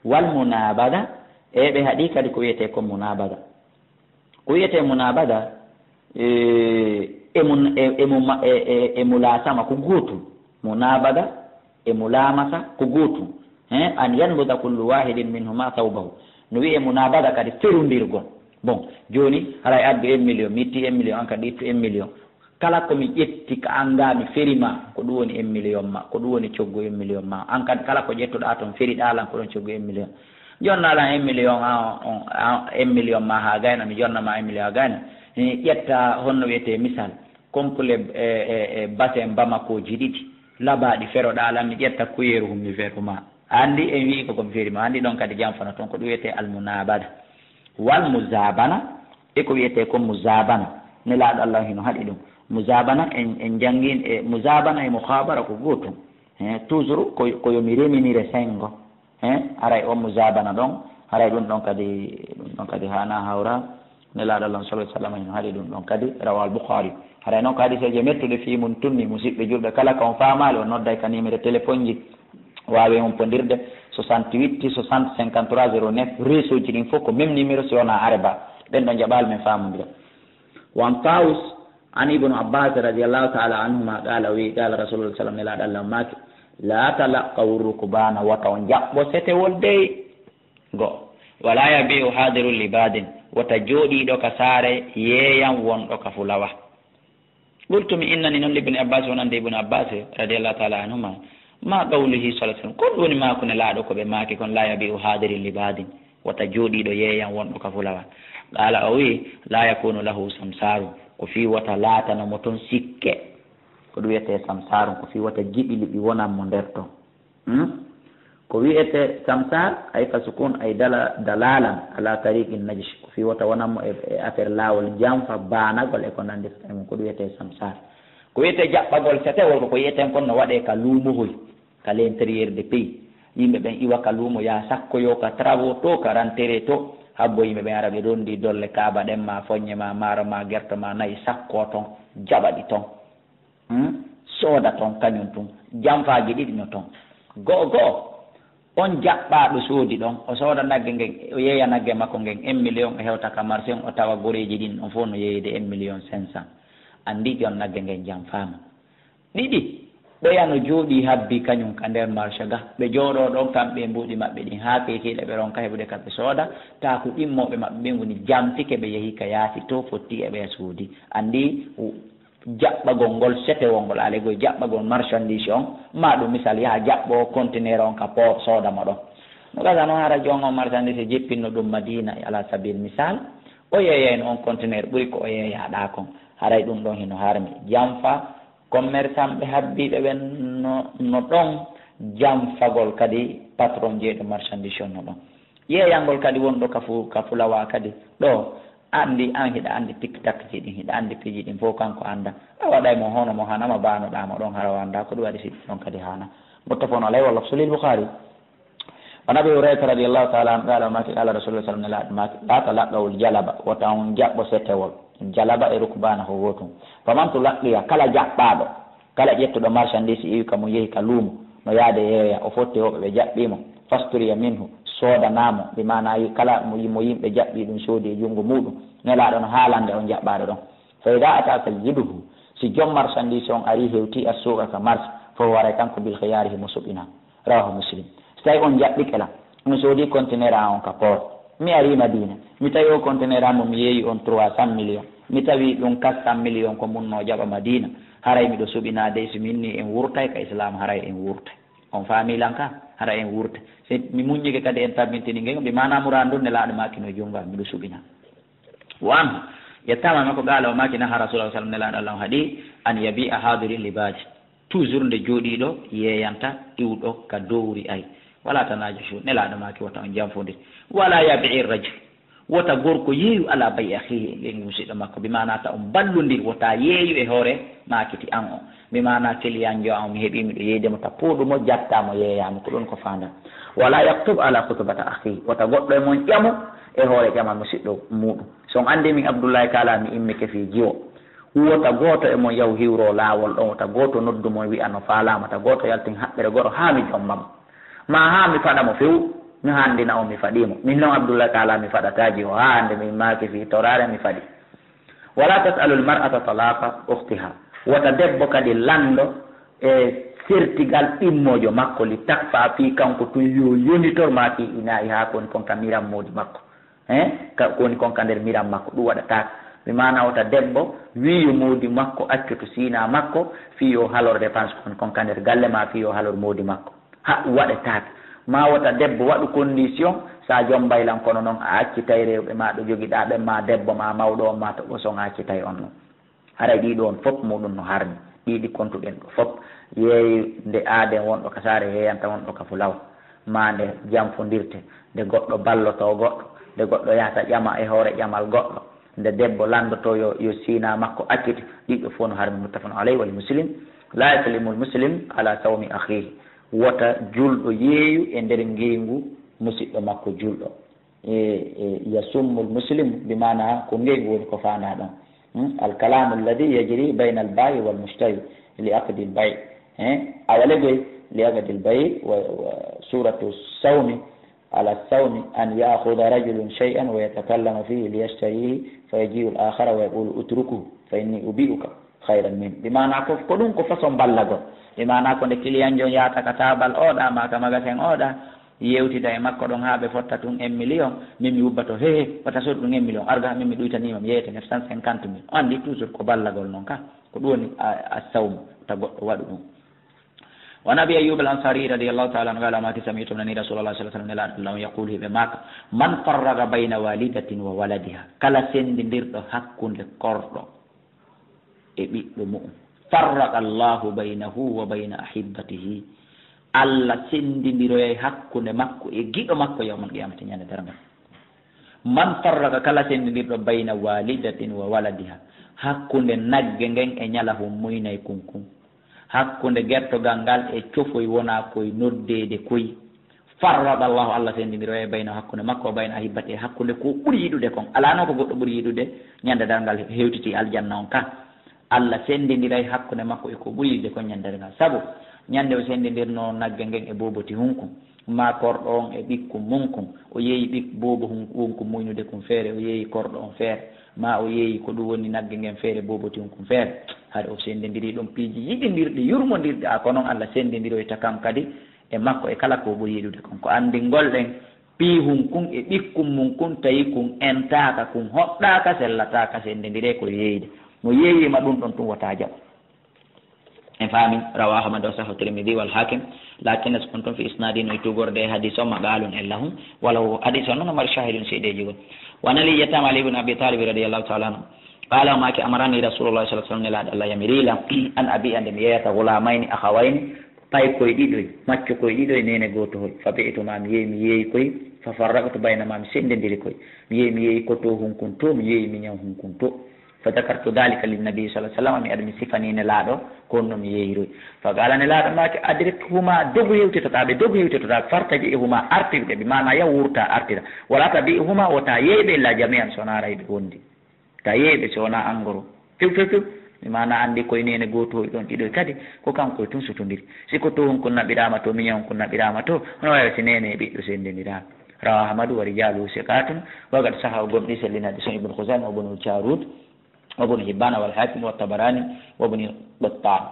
Wal munabada, e ɓe haɗi kadi ko wiyetee kon munabada. Ko wiyetee munabada, e, e mun-, e, e muma-, e, e, e mulasama ko gootum. Munabada e mulamasa ko gootum. Hein? An yanbuda kullu wahidin minhuma thawbahu. No wiyee munabada kadi ferundirgol. Bon, jooni, haray addu un million, mi itti un million, an kadi ittu un million. Kala ko mi ƴetti ka an gaa mi feri ma, ko ɗum woni un million ma, ko ɗum woni coggu un million ma. An kadi kala ko ƴettuɗaa ton, feriɗaa lan ko ɗon coggu un million. Jonnaa lan un million, a, on, a, un million ma haa gayna, mi jonna ma un million haa gayna. Mi ƴetta honno wiyetee misal, complet e, e, e bassin Bamako ji ɗiɗi, labaaɗi feroɗaa lan, mi ƴetta kuyeeru hum mi feru ma. A anndi en wi'i ko ko mi feri ma, a anndi ɗon kadi janfano ton, ko ɗum wiyetee almunabada. Wal muzabana, e ko wiyetee kon muzabana. Nelaaɗo Allah hino haɗi ɗum. Muzabana, en, en janngin e muzabana e mukhabara ko gootum. He, toujours ko, ko yo mi reminire senngo. He, haray on muzabana ɗon, haray ɗum ɗon kadi, ɗum ɗon kadi haanaa hawra. Nelaaɗo Allah sallallahu alaihi wasallam hino haɗi ɗum ɗon kadi, rawahu al-Bukhari. Haray non ko hadiseeje mettuɗe fii mun tunni, musiɓɓe julɓe, kala ka on faamaali, on nodday ka numéro téléphone ji. Waawen humpondirde soixante-huit soixante cinquante-trois zéro neuf, réseau ji ɗin fof ko même numéro, si wonaa areba. Ɓen ɗon jaɓaali men faamondira. Wan Tawus, an Ibnu Abbas radiyallahu ta'ala anhuma, qala, o wi, qala Rasulullah sallam, Nelaaɗo Allah maaki, la talaqaw rukbana, wota on jaɓɓo setewol dey. Go. Wala yabi'u hadirun li badin, wota jooɗiiɗo ka saare yeeyan wonɗo ka fulawa. Qultu, mi innani non Ibnu Abbas, wonande Ibnu Abbas radiyallahu ta'ala anhuma, ma qawluhi sallallahu alaihi wasallam, ko ɗum woni maaku Nelaaɗo ko ɓe maaki kon, la yabi'u hadirin li badin, wota jooɗiiɗo yeeyan wonɗo ka fulawa. Qala, o wi, la yakunu lahu samsaru, ko fii wota laatano mo ton sikke. Ko ɗum wiyetee samsaru, ko fii wota jiɓi liɓi wonan mo nder ton. Hmm? Ko wiyetee samsar, ay fa sukun, ay dala-, dalalan ala tariqin najsh. Ko fii wota wonan mo e, e affaire laawol janfa, baanagol e ko nanndi e mum, ko ɗum wiyetee samsar. Ko wiyetee jaɓɓagol setewol ko, ko wiyeten kon no waɗee ka luumohoy, ka l'intérieur de pays. Yimɓe ɓen iwa ka luumo, yaa sakkoyoo ka travaux to, ka rentrée to, habbo yimɓe ɓen ara ɓe ronndii dolle kaaba ɗen ma, foññe ma, maaro ma, gerto ma, na'i, sakkoo ton, jaɓa ɗi ton. Hmm? Sooda ton kañum tun. Janfaaji ɗiɗi no ton. Go'o go'o, on jaɓɓaaɗo soodi ɗon, o sooda nagge ngen, o yeeya nagge makko ngen un million, o hewta ka marché on, o tawa goreeji ɗin, on fof no yeeyde un million cinq cent. Anndi jon nagge ngen janfaama. Ɗiɗi, ɓeya no jooɗii habbi kañum ka nder marché ga. Ɓe jooɗoo ɗon kamɓe e mbuuɗi maɓɓe ɗin, haa kiikiiɗe ɓe ronka heɓude ka ɓe sooda, taa ko ɗimmooɓe maɓɓe ɓen woni jamtike ɓe yehi ka yaasi to, fotti e ɓeya soodi. Anndi, jaɓɓagol ngol setewol ngol, alaa e goy jaɓɓagol marchandise on, ma ɗum misal yaha jaɓɓo conteneur on ka port sooda mo ɗon. No gasa noon hara joom on marchandise jippinno ɗum Madina e ala sabil misal, o yeeyayno on conteneur ɓuri ko o yeeyaɗaa kon. Haray ɗum ɗon hino harmi. Janfa commerçant ɓe habbiiɓe ɓen no, no ɗon, janfagol kadi patron jeyɗo marchandise on no ɗon. Yeeyangol kadi wonɗo ka fu-, ka fulawa kadi. Ɗo, anndi, an hiɗa anndi tik-tak ji ɗin, hiɗa anndi piiji ɗin fof kanko annda. A waɗay mo hono mo hana ma baanoɗaa mo ɗon hara o annda ko ɗum waɗi si ɗon kadi hana. Muttafaqun alayhi wa lafzu lil Bukhari. An Abi Hurayrata radiyallahu ta'ala anhu qala, maaki, qala Rasulullah sallallahu alaihi wasallam, maaki, la talaqawul jalaba, wota on jaɓɓo setewol. Jalaba e rukbana ko gootum. Faman tulaqiya, kala jaɓɓaaɗo, kala ƴettuɗo marchandise iwi ka mo yehi ka luumo, no yaade yeeya, o fotti hoɓe ɓe jaɓɓii mo, fasturiya minhu, soodanaa mo, bi maana yi-, kala mo yi-, mo yimɓe jaɓɓii ɗum soodi e junngo muuɗum, Nelaaɗo no haalande on jaɓɓaaɗo ɗon. Fa idaa ataa sayyiduhu, si jom marchandise on arii hewtii as-suuqa ka marché, fa huwa, haray kanko bil khiyaari himo suɓinaa. Rawahu Muslim. Si tawi on jaɓɓike lan, on soodi conteneur an on ka port. Mi arii Madina. Mi tawi o conteneur an mo mi yeeyi on trois cent millions. Mi tawi ɗum quatre cent millions ko mun no jaɓa Madina. Haray miɗo suɓinaa dey, si mi inni en wurtay ka Islam, haray en wurtay. On faami lan ka? Haray en wurtay. Si mi muññike kadi en tabbintini ngen, bi maana muraadu ndun Nelaaɗo maaki no junngo an, miɗo suɓinaa. Wa anhu, yettaama e makko, qaala, o maaki, naha Rasulullah sallam, Nelaaɗo Allah on haɗi, an yabi'a haadirin li baadi. Toujours nde jooɗiiɗo yeeyanta iwɗo ka dowri ay. Wala tanajashu, Nelaaɗo maaki, wota on janfondir. Wala yabi'i rajul, wota gorko yeeyu ala bay'i akhihi, e ngeygu musiɗɗo makko. Bi maana ta on ballondir, wota yeeyu e hoore maakiti an on. Bi maana kiliyanjo an on, mi heɓi miɗo yeeyde mo, ta pooɗu mo, jatta mo, yeeya mo, ko ɗun ko faandaa. Wala yaktub ala khutbati akhihi, wota goɗɗo e mon ƴamu e hoore ƴamal musiɗɗo muɗum. Si on anndi min Abdullahi Kaala mi immike fii jiwo, wota gooto e mon yahu hiwroo laawol ɗon, wota gooto noddu mo wi'a no faalaa mo, ta gooto yaltin haɓɓere goro haa mi jomma mo. Maa haa mi faɗa mo few, mi haandina on mi faɗii mo. Min non Abdullahi Kaala mi faɗataa jiwo, haa hannde mi immaaki fii toraare mi faɗi. Wala tas'alul mar'ata talaqa ukhtiha. Wota debbo kadi lanndo e sertigal ɗimmoojo makko, li takfa, fii kanko tun yo yonitor maa fii inaa'iha, ko woni kon ka miran moodi makko. Hein? Ka, ko woni kon ka nder miran makko, ɗum waɗataake. Mi maana wota debbo wii yo moodi makko accu to siinaa makko, fii yo halor dépense kon, kon ka nder galle maa, fii yo halor moodi makko. Ha, ɗum waɗataake. Maa wota debbo waɗu condition, sa jombay lan, kono non a accitay rewɓe maa ɓe jogiɗaa ɓen, maa debbo maa mawɗo on maa to ɓoson a accitay on non. Haray ɗii ɗoo on fof muɗum no harmi. Ɗii ɗi kontuɗen ɗo fof. Yeey nde aaden wonɗo ka saare yeeyanta wonɗo ka fulaw. Maa nde janfondirte, nde goɗɗo ballotoo goɗɗo, nde goɗɗo yahata ƴama e hoore ƴamal goɗɗo, nde debbo lanndotoo yo, yo siinaa makko accite. Ɗii ɗoo fof no harmi. Muttafaqun alayhi wa li Muslim. La yasumul muslim ala sawmi akhihi. Wota julɗo yeeyu e nder ngeygu musiɗɗo makko julɗo. E, e, yasummul muslim, bi maana ko ngeygu woni ko faandaa ɗon. Hmm? Al kalamu alladhi yajri bayna al ba'i wal mushtari li aqdi al bay'. Eh? Awa legoy li aqdi al bay' wa, wa suratu sawmi, ala sawmi an ya'khudha rajulun shay'an wa yatakallama fihi li yashtarihi fa yaji'u al akhara wa yaqulu utrukuhu fa inni ubi'uka khayran min. Bi maana ko, ko ɗum ko façon ballagol. Bi maana ko nde kiliyanjo yahata ka taabal oɗa, maa ka magasin oɗa, yewtida e makko ɗon haa ɓe fotta tun un million, min mi wubbato, he, he, wata sodu ɗum un million, arga, min mi ɗuytaniima, mi yeeyete neuf cent cinquante mille. O anndi toujours ko ballagol non ka. Ko ɗum woni a, a sawmu, ta goɗɗo waɗu ɗum. Wa an Abi Ayyub al-Ansari radiyallahu ta'ala anhu qala, maaki, sami'tu, mi nani Rasulullah sallallahu alaihi wasallam, Nelaaɗo Allah on, yaqulu, hiɓe maaka, man farraqa bayna walidatin wa waladiha, kala sendindirɗo hakkunde korɗo e ɓiɗɗo mu'um. Farraqa Allahu baynahu wa bayna ahibbatihi. Allah sendindiroyay hakkunde makko e giɗo makko yawmal qiyamati, ñande darngal. Man farraqa, kala sendindirɗo, bayna walidatin wa waladiha, hakkunde nagge ngen e ñalahun muynaykun kun, hakkunde gertogal ngal e cofoy wonaa koy noddeede koy. Farraqa Allahu, Allah sendindiroyay bayna, hakkunde makko, bayna ahibbati, e hakkunde ko ɓuri yiɗude kon. Alaa non ko goɗɗo ɓuri yiɗude ñande darngal hewtiti aljanna on ka. Allah sendindiray hakkunde makko e ko ɓuri yiɗude kon ñande darngal. Sabu ñande o sendindirno nagge ngen e boboti hunkun, maa korɗo on e ɓikkun mun kun, o yeeyi ɓik-, bobo hun-, hunkun muynude kun feere, o yeeyi korɗo on feere, maa o yeeyi ko ɗum woni nagge ngen feere, boboti hunkun feere. Hari o sendindiri ɗon piiji yiɗindirɗi, yurmondirɗi, a ko non Allah sendindiroyta kam kadi e makko e kala ko ɓuri yiɗude kon. Ko anndingol ɗen, piihun kun e ɓikkun mun kun, tawi kun entaaka, kun hoɗɗaaka, sellataaka, sendindire ko yeeyde. No yeeyiima ɗum ɗon tun wota jaɓu. En faami, rawa Ahmad wa sahhahu Tirmidhi wal Hakim, lakinna, so kon tun fi isnadi no e tugorde e hadis o maqalun illa hum, wala hu hadis o non mari shahidun seedeeji goo. Wa an Ali, yettaama Ali ibn Abi Talib radiyallahu ta'ala anhu. Qala, o maaki, amarani Rasulullah sallallahu alaihi wasallam, Nelaaɗo Allah yamiri lam, an abi'a, nde mi yeeyata, ghulamayni akhawayni, paykoy ɗiɗoy, maccokoy ɗiɗoy, neene gootohoy. Fa bi'tuhuma, mi yeeyi, mi yeeyi koy. Fa farraqtu baynahuma, mi sendindiri koy. Mi yeeyi, mi yeeyi ko to hunkun to, mi yeeyi miñan hunkun to. Fa dhakartu dhalika linnabi sallallahu alaihi wasallam, mi ari mi sifani Nelaaɗo ko honno mi yeeyiroy. Fa qala, Nelaaɗo maaki, adrikhuma, dogu hewtitoɗaa ɓe, dogu hewtitoɗaa, fartaji'huma, artir ɓe, bi maana yah wurta artira. Wala tabi'huma, wota yeey ɓe, illa jami'an, so wonaa haray ɓe wondi. Ta yeey ɓe, so wonaa angoro. Few, few, few. Mi maana anndi koye neene gootoy ɗon ɗiɗoy kadi, ko kanko e tun sutondiri. Si ko to hunkun naɓiraama to, miñan hunkun naɓiraama to, hono wayi si neene e ɓiɗɗo sendindiraama. Rawa Ahmadu wa rijaluhu siqatun, wa qad sahhahu, gomɗii sellini hadis on Ibn Khuzaima, wa Ibn Jarud, wa Ibn Hibban, wal Hakim, wa Tabarani, wa Ibn Battal.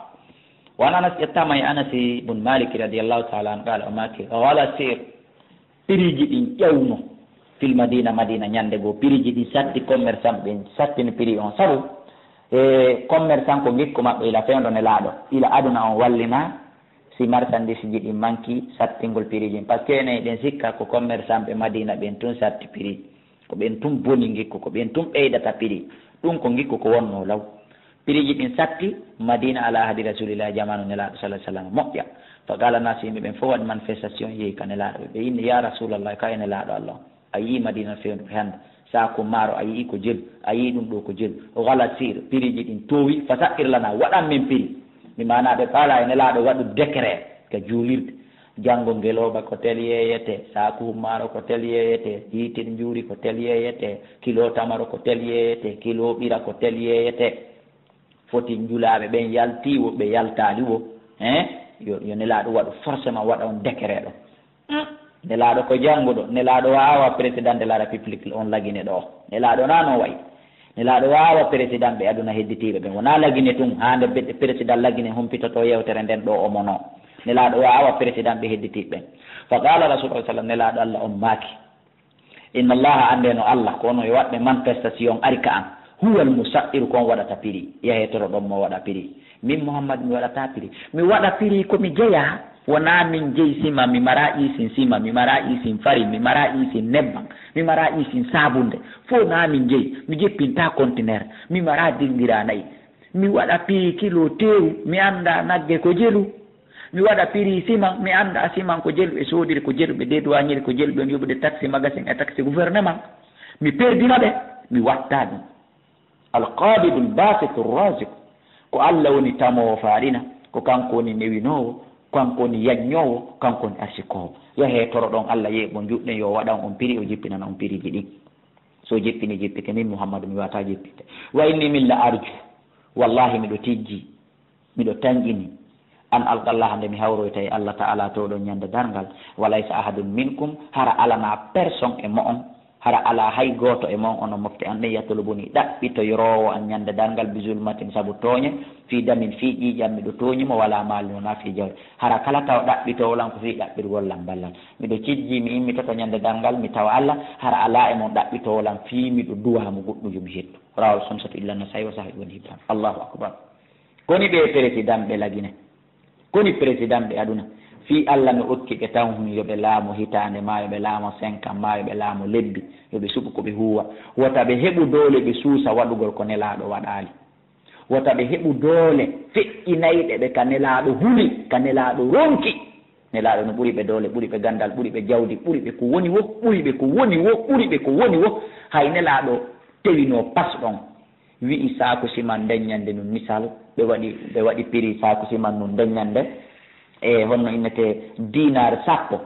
Wa an Anas, yettaama e Anas ibn Malik radiyallahu ta'ala anhu, qala, o maaki, ghala sir, Piriiji ɗin ƴawno fil Madina, Madina ñande goo. Piriiji ɗin satti, commerçant ɓen sattini prix on. Sabu, e, commerçant ko ngikku maɓɓe ila fewndo Nelaaɗo, ila aduna on wallina, si marchandise ji ɗin manki sattingol piriiji ɗin. Parce que enen eɗen sikka ko commerçant ɓe Madina ɓen tun satti prix. Ko ɓen tun boni ngikku, ko ɓen tun ɓeydata piri. Ɗun ko ngikku ko wonnoo law. Piriiji ɗin satti Madina ala ahdi Rasulillahi, jamaanu Nelaaɗo sallallahu alaihi wasallam moƴƴa. Fa qala nasu, yimɓe ɓen fof waɗi manifestation, yehi ka Nelaaɗo. Ɓe inni, "Ya Rasulallah, ka e Nelaaɗo Allah on. A yi'i Madina fewndo hannde? Saaku maaro a yi'i ko jelu, a yi'i ɗun ɗoo ko jelu. O gala siir, piriiji ɗin toowi, fa saɓɓir lana, waɗan men piri." Mi maanaa ɓe faala e Nelaaɗo waɗu décret ka juulirde. Janngo ngelooba ko tel yeeyetee, saaku hummaaro ko tel yeeyetee, yiitir njuuri ko tel yeeyetee, kilo tamaro ko tel yeeyetee, kilo ɓira ko tel yeeyetee. Foti njulaaɓe ɓen yaltii wo, ɓe yaltaali wo, hein? Yo, yo Nelaaɗo waɗu forcément waɗa on décret ɗo. Hmm. Nelaaɗo ko jannguɗo, Nelaaɗo waawa président de la République on Lagine ɗo. Nelaaɗo na no wayi. Nelaaɗo waawa président ɓe aduna hedditiiɓe ɓen. Wonaa Lagine tun, haa nde be-, président Lagine humpitoto yewtere nden ɗo o mono. Nelaaɗo waawa président ɓe hedditiiɓe ɓen. Fa qala Rasulullah sallam, Nelaaɗo Allah on maaki, "Inna Allaha, anndeno Allah, ko ono e waɗɓe manifestation ari ka an. Huwal musa'ir, ko on waɗata piri. Yahee toro ɗon mo waɗa piri. Min Muhammad mi waɗata piri. Mi waɗa piri ko mi jeyaa. Wonaa min jeyi sima, mi mara isin sima, mi mara isin fari, mi mara isin nebban, mi mara isin saabunde. Fow na min jeyi. Mi jippinta kontineer. Mi mara dingira nayi. Mi waɗa piri kilo teewu, mi annda nagge ko jelu. Mi waɗa piri siman, mi annda siman ko jelu ɓe soodiri, ko jelu ɓe dédouaniri, ko jelu ɓe yoɓude taxe magasin e taxe gouvernement. Mi perdina ɓe, mi watta ɗum." Al-Qabidu al-Basitu ar-Raziq. Ko Allah woni tamoowo faaɗina, ko kanko woni newinoowo, kanko woni yaññoowo, kanko woni arsikoowo. Yahee toro ɗon Allah yeeɓo juɗɗen yo waɗan on piri, o jippinana on piriiji ɗin. So jippini jippike, min Muhammadu mi wata jippinde. Wa inni min la arju, wallahi miɗo tijji, miɗo tanƴini, an alqa Allah, nde mi hawroyta e Allah ta'ala to ɗon ñande darngal, wa laysa ahadun minkum, hara alana personne e mo'on, hara ala hay gooto e mo'on, onon mofte an ɓen, yatlubuni, ɗaɓɓitoyroowo an ñande darngal, bi zulmatin, sabu tooñe, fi damin, fi ƴiiƴam, miɗo tooñi mo, wala malin, wona fi jawdi. Hara kala taw ɗaɓɓitoowo lan ko fii ɗaɓɓirgol lan ballal. Miɗo tijji, mi immitoto ñande darngal, mi tawa Allah, hara alaa e mon ɗaɓɓitoowo lan fii miɗo duwaa mo goɗɗun yo mi hettu. Rawal Khamsatu illa Nasaa'i wa Sahih Ibn Hibban. Allahu akbar. Koni ɓee président ɓe Lagine? Koni président ɓe aduna? Fii Allah no okki ɓe tan hun yo ɓe laamo hitaande, maa yo ɓe laamo cinq ans, maa yo ɓe laamo lebbi, yo ɓe suɓu ko ɓe huuwa. Wota ɓe heɓu doole ɓe suusa waɗugol ko Nelaaɗo waɗaali. Wota ɓe heɓu doole feƴƴinayɗe ɓe ka Nelaaɗo huli, ka Nelaaɗo ronki. Nelaaɗo no ɓuri ɓe doole, ɓuri ɓe ganndal, ɓuri ɓe jawdi, ɓuri ɓe ko woni wo, ɓuri ɓe ko woni wo, ɓuri ɓe ko woni wo. Hay Nelaaɗo tewino pas ɗon, wi'i saaku siman nden ñande nun misal, ɓe waɗi, ɓe waɗi piri saaku siman nun nden ñande, e honno innete, dinar sappo.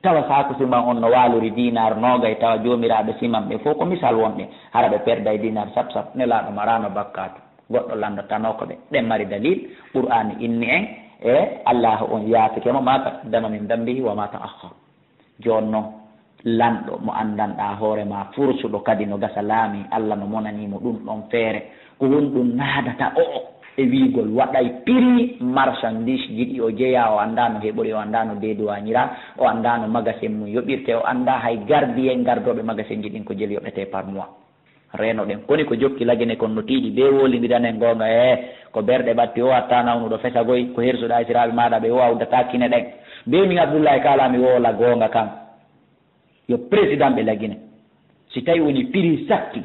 Tawa saaku siman on no waalori dinar noogay, tawa joomiraaɓe siman ɓe fow ko misal wonɓe, hara ɓe perday dinar sappo sappo, Nelaaɗo maraano bakkaatu. Goɗɗo lanndotanoo ko ɓe. Ɓen mari dalil, Qur'aani inni en, e Allaahu on yaafike mo, maa taqaddama min dambihi wa maa ta'akhkhar. Jooni non, lanɗo mo anndanɗaa hoore maa, fursuɗo kadi no gasa laamii, Alla no monanii mo ɗun ɗon feere. Ko honɗun naadata o'o e wi'ugol waɗay piri marchandise ji ɗi o jeyaa, o anndaa no heɓori, o anndaa no deeduwaañiraa, o anndaa no magasin mun yoɓirtee, o anndaa hay gardiyen gardooɓe magasinji ɗin ko jelu yoɓetee par mois. Reenoɗen. Koni ko jokki Lagine kon no tiiɗi, bee wolindiranen goonga, ee, ko berɗe ɓatti, o watta nawnuɗo fesagoy, ko hersuɗaa e siraaɓe maaɗa ɓe, o a uddataa kine ɗen. Bee min Abdullahi kaalaa mi woola goonga kan. Yo président ɓe Lagine. Si tawi woni piri satti,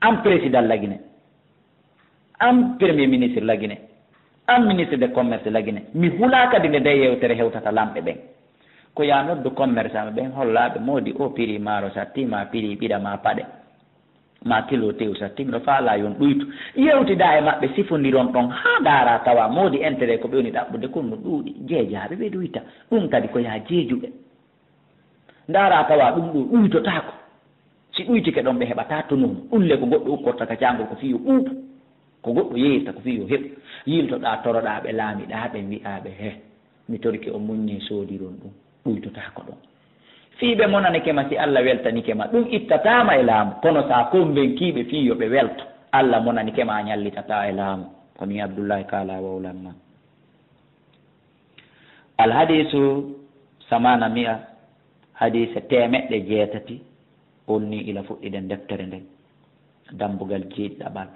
an président Lagine, an premier ministre Lagine, an ministre de commerce Lagine, mi hulaa kadi nde nde yewtere hewtata lamɓe ɓen. Ko yaa noddu commerçant ɓen, hollaa ɓe, moodi, o piri maaro satti, maa piri ɓira, maa paɗe, maa kilo tew satti, miɗo faalaa yon ɗuytu. Yewtidaa e maɓɓe, sifondiron ɗon haa ndaaraa tawa moodi intérêt ko ɓe woni ɗaɓɓude kon no ɗuuɗi, jeejaaɓe ɓe ɗuyta. Ɗun kadi ko yaa jeejuɓe. Ndaaraa tawa ɗun ɗoo ɗuytotaako. Si ɗuytike ɗon, ɓe heɓataa tonuhun. Ɗun le ko goɗɗo ukkorta ka caangol, ko fii yo ɓuuɓu. Ko goɗɗo yeeyirta, ko fii yo heɓu. Yiltoɗaa, toroɗaa ɓe laamiɗaa ɓen, wi'aa ɓe, "He, mi torike on, muññee, soodiron ɗun." Ɗuytotaako ɗon. Fii ɓe monanike ma, si Alla weltanike ma, ɗun ittataa ma e laamu. Kono si a konbenkiiɓe fii yo ɓe welto, Alla monanike ma, a ñallitataa e laamu. Ko nii Abdullahi kaalaa wowlan man. Alhadiisu samaana mi'a, hadiise teemeɗɗe jeetati, on nii ila fuɗɗiɗen deftere nden, dambugal jeeɗiɗaɓal,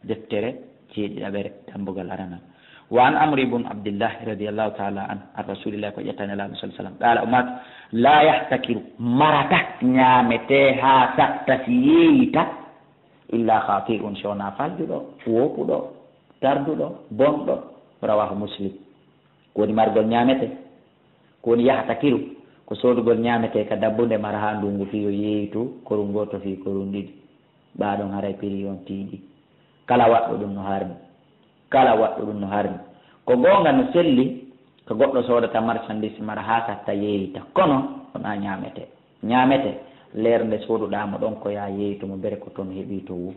deftere jeeɗiɗaɓere, dambugal aranal. Wa an Amri bun Abdillahi radiyallahu taala an an Rasulillahi, ko ƴettani Laaɗo sallallahu alaihi wasallam, qala, o maaki, la yahtakiru, marata ñaametee haa satta si yeeyita, illa khati'un, si wonaa faljuɗo, woopuɗo, tarduɗo, bonɗo. Rawahu Muslim. Ko woni margol ñaametee? Ko woni yahtakiru? Ko soodugol ñaametee ka dabbunde mara haa ndunngu fii yo yeeyitu korun gooto fii korun ɗiɗi. Ɓaa ɗon haray piri on tiiɗi. Kala waɗɗo ɗum no harmi. Kala waɗɗo ɗum no harmi. Ko goonga no selli, ko goɗɗo soodata marchandise mara haa satta yeeyita. Kono, wonaa ñaametee. Ñaametee, leer nde sooduɗaa mo ɗon ko yaa yeeyito mo bere ko ton heɓii to wuu.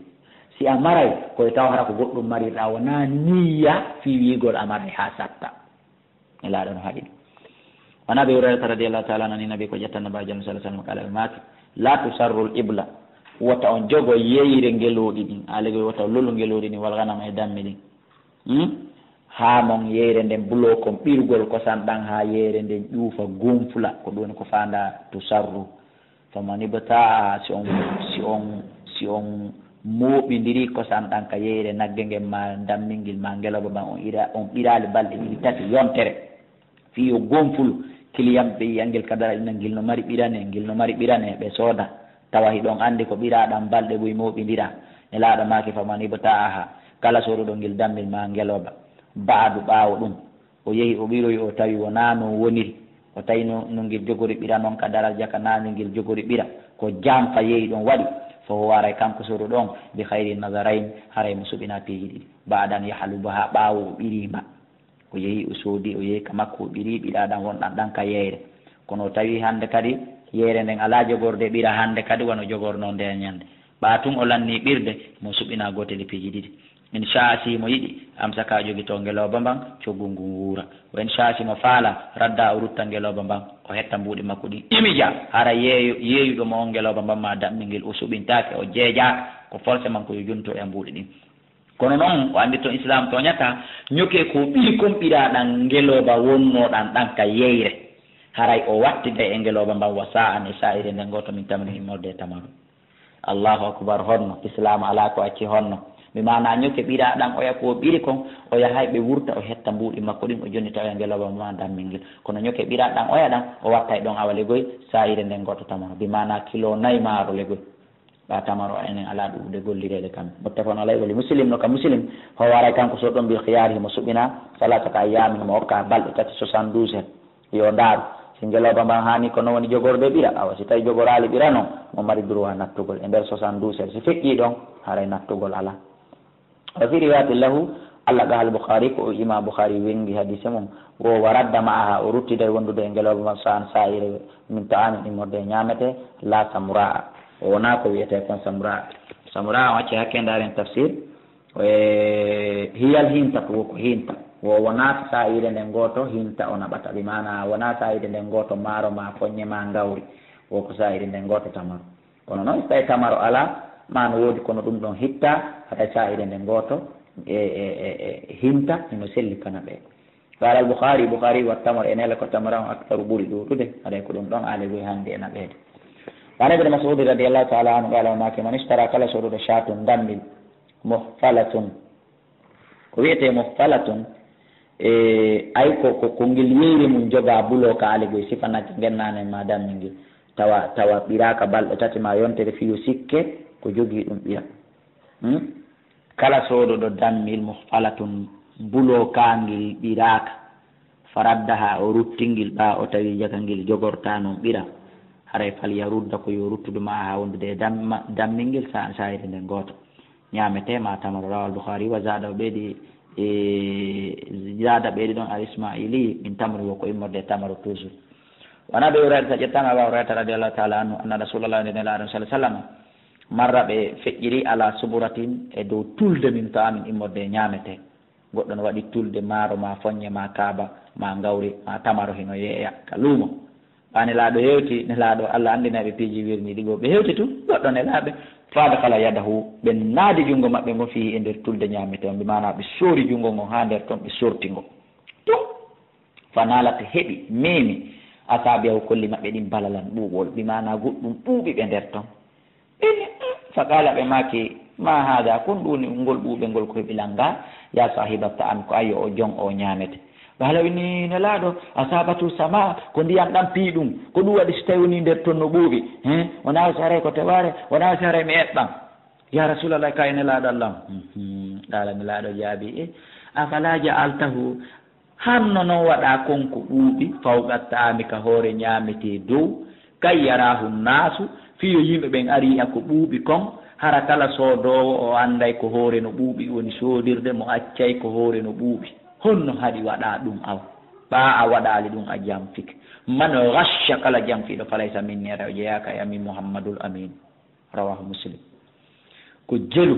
Si a maray, ko e taw hara ko goɗɗum marirɗaa, wonaa niyya fii wiigol a maray haa satta. Nelaaɗo no haɗi ɗum. Wa an Abi Hurayrata radiyallahu taala anhu, ani Nabi ko ƴettan Nabaajo sallallahu alaihi wasallam, qala, ɓe maaki, la tusarrul ibla, wota on jogo yeyre ngelooɗi ɗin, alegol wota on lolu ngelooɗi ɗin, wal ghanama e dammi ɗin. Hmm? Haa mon yeyre nden buloo kon ɓirgol kosan ɗan haa yeyre nden ƴuufa gonfula, ko ɗum woni ko faandaa tusarru. Faman ibtaaha, si on, si on, si on mooɓindirii kosan ɗan ka yeyre nagge ngen maa dammingil maa ngelooba ban, on ira, on ɓiraali balɗe ɗiɗi tati yontere. Fii yo gonfulu, kiliyanɓe yi'a ngel ka dara ina ngil no mari ɓirane, ngil no mari ɓirane, ɓe sooda. Tawa hiɗon anndi ko ɓiraa ɗan balɗe buy mooɓindiraa. Nelaaɗo maaki, faman ibtaaha, kala sooduɗo ngil dammil maa ngelooba. Ba'du, ɓaawo ɗum. O yehi, o ɓiroyi, o tawi wonaa non woniri. O tawi no, no ngel jogori ɓira non ka daraja ka naani ngel jogori ɓira. Ko janfa yehi ɗon waɗi. Fo o waray kanko sooruɗo on, bi khayri nadarayn, haray mo suɓinaa piiji ɗiɗi. Ba'da an yahlubaha, ɓaawo o ɓiriima. O yehi, o soodi, o yehi ka makko, o ɓiri ɓiraa ɗan wonɗan ɗan ka yeyre. Kono o tawi hannde kadi yeyre nden alaa jogorde ɓira hannde kadi wano jogornoo ndeen ñannde. Ɓaa tun o lannii ɓirde, mo suɓinaa gootel e piiji ɗiɗi. In shaa, si mo yiɗi, amsaka, o jogitoo ngelooba mban, coggu ngun wuura. Wa in shaa, si mo faalaa, radda, o rutta ngelooba mban, o hetta mbuuɗi makko ɗin. Imija, hara yeeyu-, yeeyuɗo mo on ngelooba mban maa dammingel, o suɓintaake, o jeejaaka, ko forcément ko yo junto e mbuuɗi ɗin. Kono non, o anndi ton Islaam tooñataa, ñoke ko ɓiri kon ɓiraa ɗan ngelooba wonnoo ɗan ɗan ka yeyre. Haray o wattiday e ngelooba mban wa saa'an e saa'ire nden gooto min tamrin immorde e tamaru. Allahu akbar, honno Islaam alaa ko acci honno. Bi maanaa ñoke ɓiraa ɗan oya ko ɓiri kon, o yahay ɓe wurta, o hetta mbuuɗi makko ɗin, o jonnita oya ngelooba mban dammingel. Kono ñoke ɓiraa ɗan oya ɗan, o wattay ɗon awa legoy, saa'ire nden gooto tamaru. Bi maanaa kilo nay maaro legoy. Ɓaa tamaro enen alaa ɗuuɗude gollireede kam. Muttafaqun alayhi, wali Muslim, no ka Muslim, ho waray kanko so ɗon bil khiyar, himo suɓina salasata ayyamin, mo okka balɗe tati, soixante-douze heures. Yo ndaaru. Si ngelooba mban haani ko no woni jogorde ɓira, awa si tawi jogoraali ɓira non, mo mari droit nattugol e nder soixante-douze heures. Si feƴƴii ɗon, haray nattugol alaa. Wa fi riwayatin lahu, allaqaha al-Bukhari, ko Imam Bukhari wengi hadise mum. Wo wa radda ma'aha, o ruttiday wondude e ngelooba mban sa'an sa'ire min ta'amin immorde e ñaamete, la samra'a. O wonaa ko wi'etee kon samra'a. Samra'a on acci hakke ndaaren tafsir. E hiyal hinta ko, wo ko hinta. Wo wonaa sa'ire nden gooto hinta o naɓata. Bi maana wonaa sa'ire nden gooto maaro ma foññe ma ngawri. Wo ko sa'ire nden gooto tamaro. Kono non, si tawi tamaro alaa, ma no woodi kono ɗum ɗon hitta, haɗa sa'ire nden gooto e, e, e, e hinta, hino selli kana ɓe. Qala al-Bukhari, Bukhari wa tamar, e nela ko tamara on aktaru ɓuri ɗuuɗude, haɗa ko ɗum ɗon aale goy hannde e naɓeede. Wa an Ibn Mas'ud radiyallahu ta'ala anhu, qala o maaki, man ishtara, kala soruɗo shatun, dammil, muhfalatun, ko wiyetee muhfalatun, e, ay ko, ko, ko ngel yeyre mum jogaa buloo ka aale goy, sifa nagge ngennaane ma dammingel. Tawa, tawa ɓiraaka balɗe tati ma yontere fiyo sikke ko jogii ɗum ɓira. Hmm? Kala sooduɗo dammil muhfalatun, buloo kaangel ɓiraaka, faraddaha, o ruttingel, ɓaa o tawi jaka ngel jogortaa non ɓira, haray falyarudda, ko yo ruttudu ma haa wondude e damma-, dammingel sa-, saayre nden gooto. Ñaametee ma tamaro, rawal Bukhari, wa zada, o ɓeydi, e, zada ɓeydi ɗon al Ismaili, min tamri, wo ko immorde e tamaro toujours. Wa an Abi Hurayrata, ƴettama Aba Hurayrata radiyallahu ta'ala anhu, anna Rasulallah, nde Nelaaɗo sallallahu alaihi wasallam, marra, ɓe feƴƴiri, ala suburatin, e dow tulde, min ta'amin, immorde e ñaametee. Goɗɗo no waɗi tulde maaro, ma foññe, ma kaaba, ma ngawri, ma tamaro, hino yeeya ka luumo. Ɓaa Nelaaɗo hewti, Nelaaɗo Allah anndinaa ɓe piiji wirniiɗi goo. Ɓe hewti tun, goɗɗo nelaaɓe. Fa adkhala yadahu, ɓe naadi junngo maɓɓe ngon, fiihi, e nder tulde ñaametee on, bi maanaa ɓe soori junngo ngon haa nder ton, ɓe sorti ngo. Tun, fa naalat, heɓi, meemi, asaabi'ahu, kolli maɓɓe ɗin, balalan, ɓuuɓol, bi maanaa goɗɗum ɓuuɓi ɓe nder ton. Ɓe inni, "Mm." Fa qaala, ɓe maaki, "Ma haada, kon ɗum woni ngol ɓuuɓe ngol ko heɓi lannga?" Ya sahiba ta'am, ko ayo o jon o ñaamete. Ɓe halawi ni Nelaaɗo, asabatu sama, ko ndiyam ɗam pii ɗum. Ko ɗum waɗi so tawi woni nder ton no ɓuuɓi. He? Wonaa si haray ko tewaare, wonaa si haray mi eɓɓan. Ya Rasulallah, kay Nelaaɗo Allah. Mhm. Qaala Nelaaɗo jaabi, e, afala ja'altahu, hanno non waɗa kon ko ɓuuɓi, fawqa ta'ami, ka hoore ñaametee dow, kay yarahu naasu, fii yo yimɓe ɓen ari yi'a ko ɓuuɓi kon, hara kala soodoowo o annday ko hoore no ɓuuɓi woni soodirde, mo accay ko hoore no ɓuuɓi. Honno haɗi waɗa ɗum aw? Ɓaa a waɗaali ɗum a janfike. Man ghashsha, kala janfiiɗo, falaysa minni, hara o jeyaaka e amin Muhammadul Amin. Rawahu Muslim. Ko jelu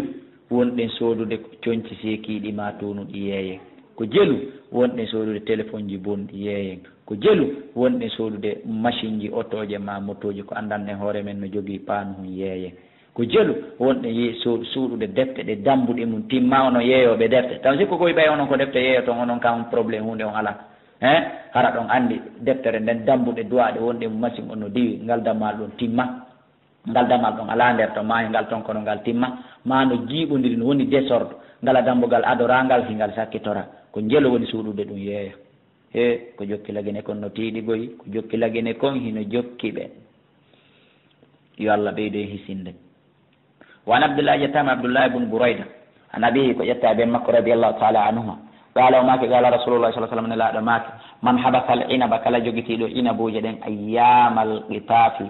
wonɗen soodude conci seekiiɗi maa townuɗi yeeyen. Ko jelu wonɗen soodude telefonji bonɗi yeeyen. Ko jelu wonɗen soodude masinji, otooje maa motooji, ko anndanɗen hoore men no jogii paanu hun yeeyen. Ko jelu wonɗen ye-, so-, suuɗude defte ɗe dambuɗe mum timma, onon yeeyooɓe defte. Taw sikko koy ɓay onon ko defte yeeyoton, onon kam problème huunde on alaa. Hein? Hara ɗon anndi deftere nden dambuɗe duwaaɗe wonɗe mum masin, on no diwi ngal dammaal ɗon timma. Ngal damal ɗon alaa nder to maayo ngal ton, kono ngal timma, maa no jiiɓondiri, no woni désordre, ngala dambugal adoraa ngal, hingal sakkitora. Ko njelo woni suuɗude ɗum yeeya. He, ko jokki lagine kon no tiiɗi goy, ko jokki lagine kon hino jokki ɓe. Yo Allah ɓeydo en hisinde. Wa an Abdullah, ƴettaama Abdullah ibn Burayda, an abiihi, ko ƴetta e ben makko, radiyallahu ta'ala anhuma. Qaala, o maaki, qaala Rasulullah sallallahu alaihi wasallam, Nelaaɗo maaki, man habasa al-inaba, kala jogitiiɗo inabuuje ɗen, ayyaamal qitaafi,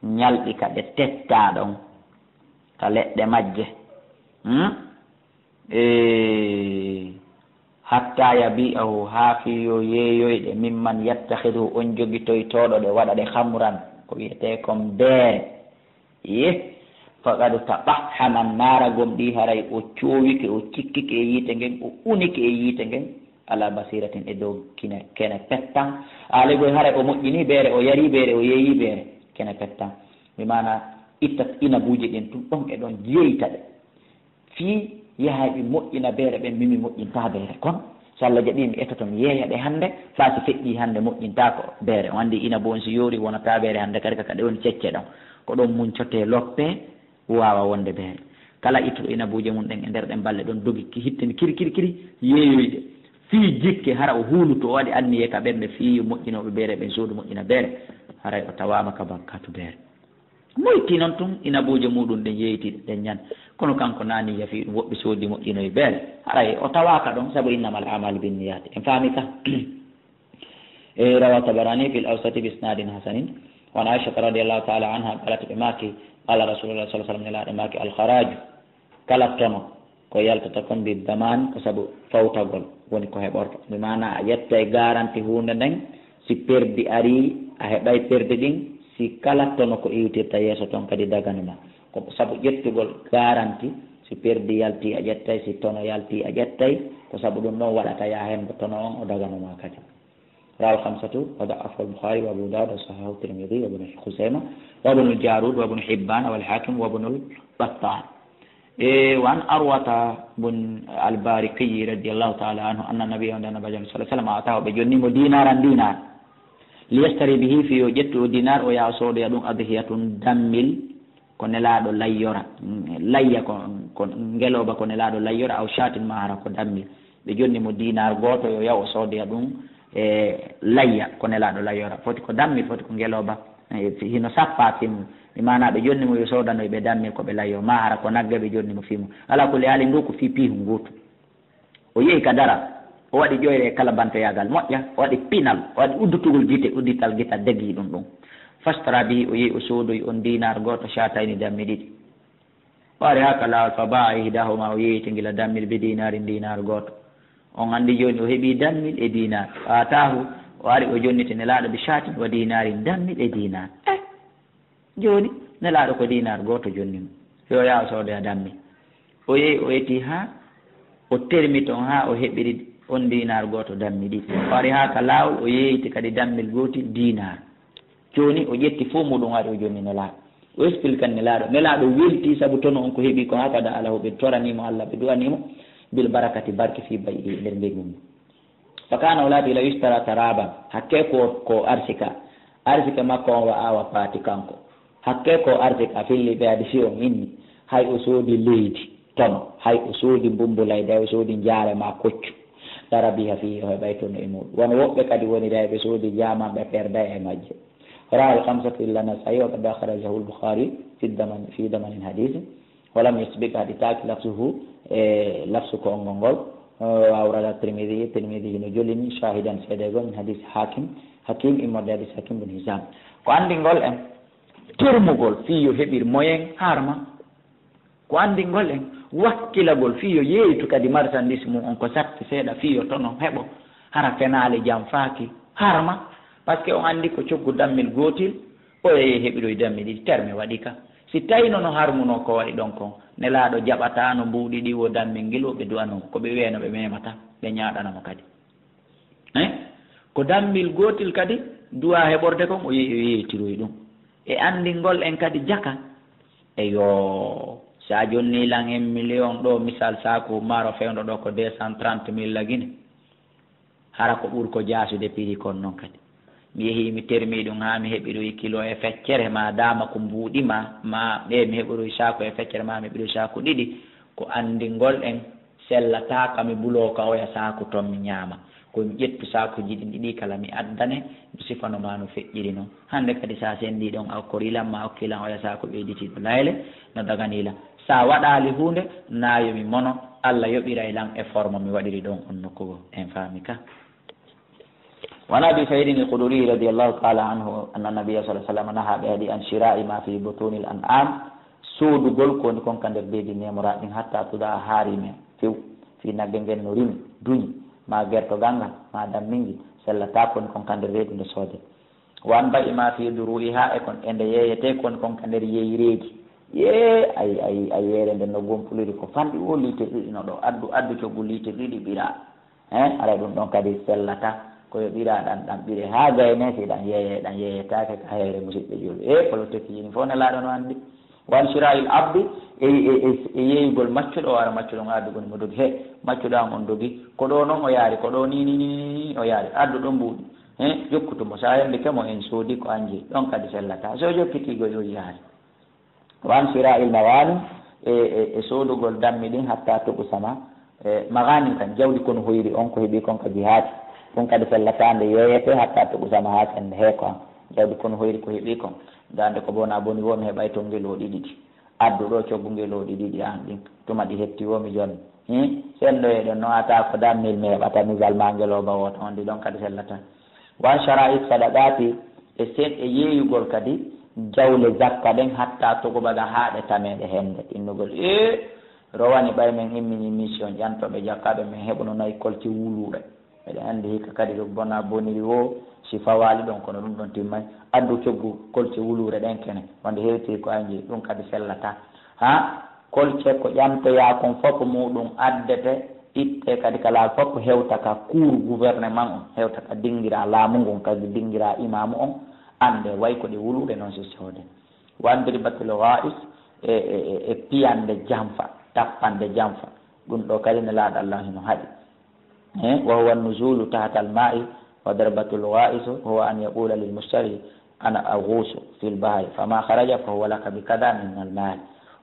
ñalɗi ka ɗe tettaa ɗon, ka leɗɗe majje. Hmm? E, hatta yabi'ahu, haa fii yo yeeyoyɗe, mimman yattakhiduhu, on jogitoytooɗo ɗe, waɗa ɗe khamran, ko wi'etee kon beere. Ye, faqad tabahhama naara, gomɗii haray o coowike, o cikkike e yiite ngen, o unike e yiite ngen, ala basiratin, e dow kine, kene pettan. Aale goy haray o moƴƴini beere, o yari beere, o yeeyi beere, kene pettan. Bi maana ittat inabuuje ɗin tun ɗon e ɗon jeyta ɗe. Fii yahay ɓe moƴƴina beere ɓen, min mi moƴƴintaa beere. Kono so Allah jaɓii mi etoto mi yeeya ɗe hannde, faa si feƴƴii hannde moƴƴintaako beere. On anndi inabu on si yoori wonataa beere hannde kadi ka, ka ɗe woni cecce ɗon. Ko ɗon muncotee loppee, waawa wonde beere. Kala ittuɗo inabuuje mum ɗen e nder ɗen balɗe ɗon dogi ki hittini kiri, kiri, kiri, yeeyoyde. Fii jikke hara o huuluto, o waɗi anniye ka ɓernde fii yo moƴƴinooɓe beere ɓen soodu moƴƴina beere. Haray o tawaama ka bakkatu beere. Moyti non tun inabuuje muɗum ɗen yeeyti ɗen ñan. Kono kanko naani yafi ɗum, woɓɓe soodi moƴƴinoyi beere. Haray o tawaaka ɗon, sabu innamal a'malu binniyati. En faami ka? E, rawa Tabarani fil Awsati bi isnadin hasanin. Wa an Aisha radiyallahu ta'ala anha qalat, ɓe maaki, qala Rasulullah sallallahu alaihi wasallam, Nelaaɗo maaki, al kharaju, kala tono ko yaltata kon bi daman, ko sabu fawtagol woni ko heɓorto. Bi maana a ƴettay garanti huunde nden, si perdi ari, a heɓay perdi ɗin, si kala tono ko iwtirta yeeso ton kadi daganuma. Ko sabu ƴettugol garanti, si perdi yalti a ƴettay, si tono yalti a ƴettay, ko sabu ɗum ɗon waɗata yaa hen ko tono on o daganuma kadi. Rawahu al-khamsatu wa da'afahu al-Bukhari wa Abu Dawud wa sahahahu at-Tirmidhi wa Ibn Khuzaimah wa Ibn al-Jarud wa Ibn Hibban wal Hakim wa Ibn al-Battal. E, wa an Urwata bun al-Bariqi radiyallahu ta'ala anhu anna nabiyya, wonde Annabi sallallahu alaihi wasallam, atahu, ɓe jonni mo dinaran, dinar, liyashtari bihi, fi yo ƴettu o dinar o yaha o soodoya ɗum adhiyatun, dammil, ko Nelaaɗo layyora. Layya ko, ko ngelooba ko Nelaaɗo layyora, aw shatin, maa hara ko dammil. Ɓe jonni mo dinar gooto, yo yaw o soodoya ɗum, e, layya ko Nelaaɗo layyora. Foti ko dammil, foti ko ngelooba. E, fi-, hino sappa fii mum. Bi maana ɓe jonni mo yo soodanoy ɓe dammil ko ɓe layyo, maa hara ko nagge ɓe jonni mo fii mum. Ala kulli haalin, ndu ko fii piihun ngootu. O yehi ka daral, o waɗi ƴoyre e kala bantoyaagal moƴƴa, o waɗi pinal, o waɗi uddutugol gite, uddital gita degii ɗum ɗum. Fashtara bihi, o yehi o soodoyi on dinar gooto, shatayni, dammi ɗiɗi. O ari haa ka laawol, fa ba'a ihdahuma, o yeeyti ngila dammil bi dinarin, dinar gooto. On anndi jooni o heɓii dammil e dinar. Fa atahu, o ari o jonniti Nelaaɗo bi shatin wa dinarin, dammil e dinar. Eh, jooni Nelaaɗo ko dinar gooto jonni mo. Yo yaha o soodoya dammil. O yehi o eti haa o termi ton haa o heɓiri on dinar gooto dammi ɗiɗi. O ari haa ka laawol, o yeeyti kadi dammil gootil dinar. Jooni o ƴetti fof muɗum ari o jonni Nelaaɗo. O expliquani Nelaaɗo. Nelaaɗo welti sabu tono on ko heɓi ko, hafada alahu, ɓe torani mo Allah, ɓe du'ani mo bil barakati, barke, fi bay'ihi, nder mbeñu mum. Fa kana o laati la yushtara taraban, hakke ko, ko arsika. Arsika makko on wa awa paati kanko. Hakke ko arsika filli ɓe adi si on inni, hay o soodi leydi. tono, hay o soodi mbummbulayde, hay o soodi njaare maa koccu, laa rabiiha fiihi, o heɓay tono e muuɗum. Wano woɓɓe kadi woniri, hay ɓe soodi jaama, ɓe perday e majje. Rawaahu al-khamsatu illa Nasaa'i, wa qad akhrajahu al-Bukhaari fi daman, fi damanin hadiisi, wa lam yusbiq, haɗitaaki lafzuhu, e lafzu konngol ngol, wa awrada Tirmidhi, Tirmidhi hino jolini, shaahidan, seedeego, min hadiisi Haakim, Hakim, immorde hadiisi Hakim bun Hizaam. Ko anndingol en termugol fii yo heɓir moyen harma. Ko anndingol en wakkilagol fii yo yeeytu kadi marchandise mum on ko satti seeɗa fii yo tono heɓo, hara fenaale janfaaki harma, parce que on anndi ko coggu dammil gootil, o yehi heɓiroy dammi ɗiɗi, terme waɗi ka. Si tawii no harmunoo ko waɗi ɗon kon, Nelaaɗo jaɓataano mbuuɗi ɗi wo dammil ngil wo ɓe du'anoo, ko ɓe wi'ayno ɓe memata, ɓe ñaaɗana mo kadi. Eh? Ko dammil gootil kadi du'aa heɓorde kon, o yehi, o yeeytiroy ɗum. E anndingol en kadi jaka. Eyoo, si a jonnii lan en million ɗoo, misal saaku maaro fewndo ɗoo ko deux cent trente mille la Guinée. Hara ko ɓuri ko jaasude prix kon non kadi. Mi yehii mi termii ɗum haa mi heɓiroyi kilo e feccere, maa daama ko mbuuɗi maa, maa ɓe mi heɓiroyi saaku e feccere, maa mi heɓiroyi saaku ɗiɗi. Ko anndingol en sellataa ka mi buloo ka oya saaku ton mi ñaama. Ko mi ƴettu saakuuji ɗin ɗiɗi kala mi addane, mi sifano maa no feƴƴiri non. Hannde kadi si a senndii ɗon a okkori lan, maa okki lan oya saaku ɓeyditiiɗo layle, no daganii lan. Si a waɗaali huunde, naa yo mi mono, Alla yoɓiray lan e forme mi waɗiri ɗon on nokku goo. En faami ka? وعن أبي سعيد الخدري رضي الله تعالى عنه أن النبي صلى الله عليه وسلم نهى، ɓe haɗi, عن شراء ما في بطون الأنعام, soodugol ko woni kon ka nder beedi neemoraaɗi ɗin, حتى تضاع haa rime few, fii nagge ngen no rimi, duñi, maa gertogal ngal, maa dammingel, sellataa ko woni kon ka nder reedu nde soodee. وعن بيع ما في ضروعها, e kon e nde yeeyetee ko woni kon ka nder yeeyreeji. Yee, ay, ay, ay, yeeyre nden no gompuliri ko fanɗi woo liitir ɗiɗi no ɗoo, addu, addu coggu liitir ɗiɗi ɓiraa. Eh, haray ɗum ɗon kadi sellataa. Ko yo ɓiraa ɗan, ɗan ɓiree haa gaynee, si ɗan yeeyee, ɗan yeeyetaake ka hayre, musiɓɓe juulɓe. E politique yini fof Nelaaɗo no anndi. وعن شراء العبد, e, e, e, e yeeyugol maccuɗo o, ara maccuɗo on addu gonɗi mo dogi. He, maccuɗo an on dogi. Ko ɗoo non o yaari, ko ɗoo nii, nii, nii, nii, nii o yaari. Addu ɗon mbuuɗi. He, jokkutu mo. Si a yandike mo en soodi ko an jeyi. Ɗon kadi sellataa. Si o jokkitii goy o yaari. وعن شراء المغانم, e, e, e soodugol dammi ɗin, حتى تقسم, e, maghanim kan, jawdi konu hoyri on ko heɓi kon ka jihaadi. Ɗum kadi sellataa nde yeeyete, حتى تقسم, haa sen nde heeko an. Jawdi konu hoyri ko heɓi kon. Gande ko bona boni woo mi heɓay ton ngel o ɗiɗi ɗi. Addu ɗoo coggu ngel o ɗiɗi ɗi an ɗin. Tuma ɗi hetti woo mi jonni. Hin, sen ɗo e ɗon no ata ko dammil mi heɓata mi gal ma ngel o ba wota on ɗi ɗon kadi sellataa. وعن شراء الصدقات, e sen-, e yeeyugol kadi jawle zakka ɗen, حتى تقبض, haa ɗe tamee ɗe hende. Innugol, ee, rowani ɓay men immini mission ƴantooɓe jakka ɓe, men heɓuno nayi kolce wuluure. Eɗen anndi hikka kadi ɗum bona boniri woo, si fawaali ɗon, kono ɗum ɗon timmay. Addu coggu kolce wuluure ɗen kene, wonde hewti ko an jeyi, ɗum kadi sellataa. Haa? Kolce ko ƴantoyaa kon fof muɗum addete, itte kadi kala fof hewta ka cour gouvernement on, hewta ka dingira laamu ngun, ka dingira imaamu on, annde way ko ɗe wuluure non si soode. وعن ضربة الغائص, e, e, e, e piyande janfa, tappande janfa. Ɗum ɗo kadi Nelaaɗo Allah hino haɗi. Eh, وهو النزول تحت الماء، وضربة الغائص هو أن يقول للمشتري: أنا أغوص في البحر، فما خرج فهو لك بكذا من المال.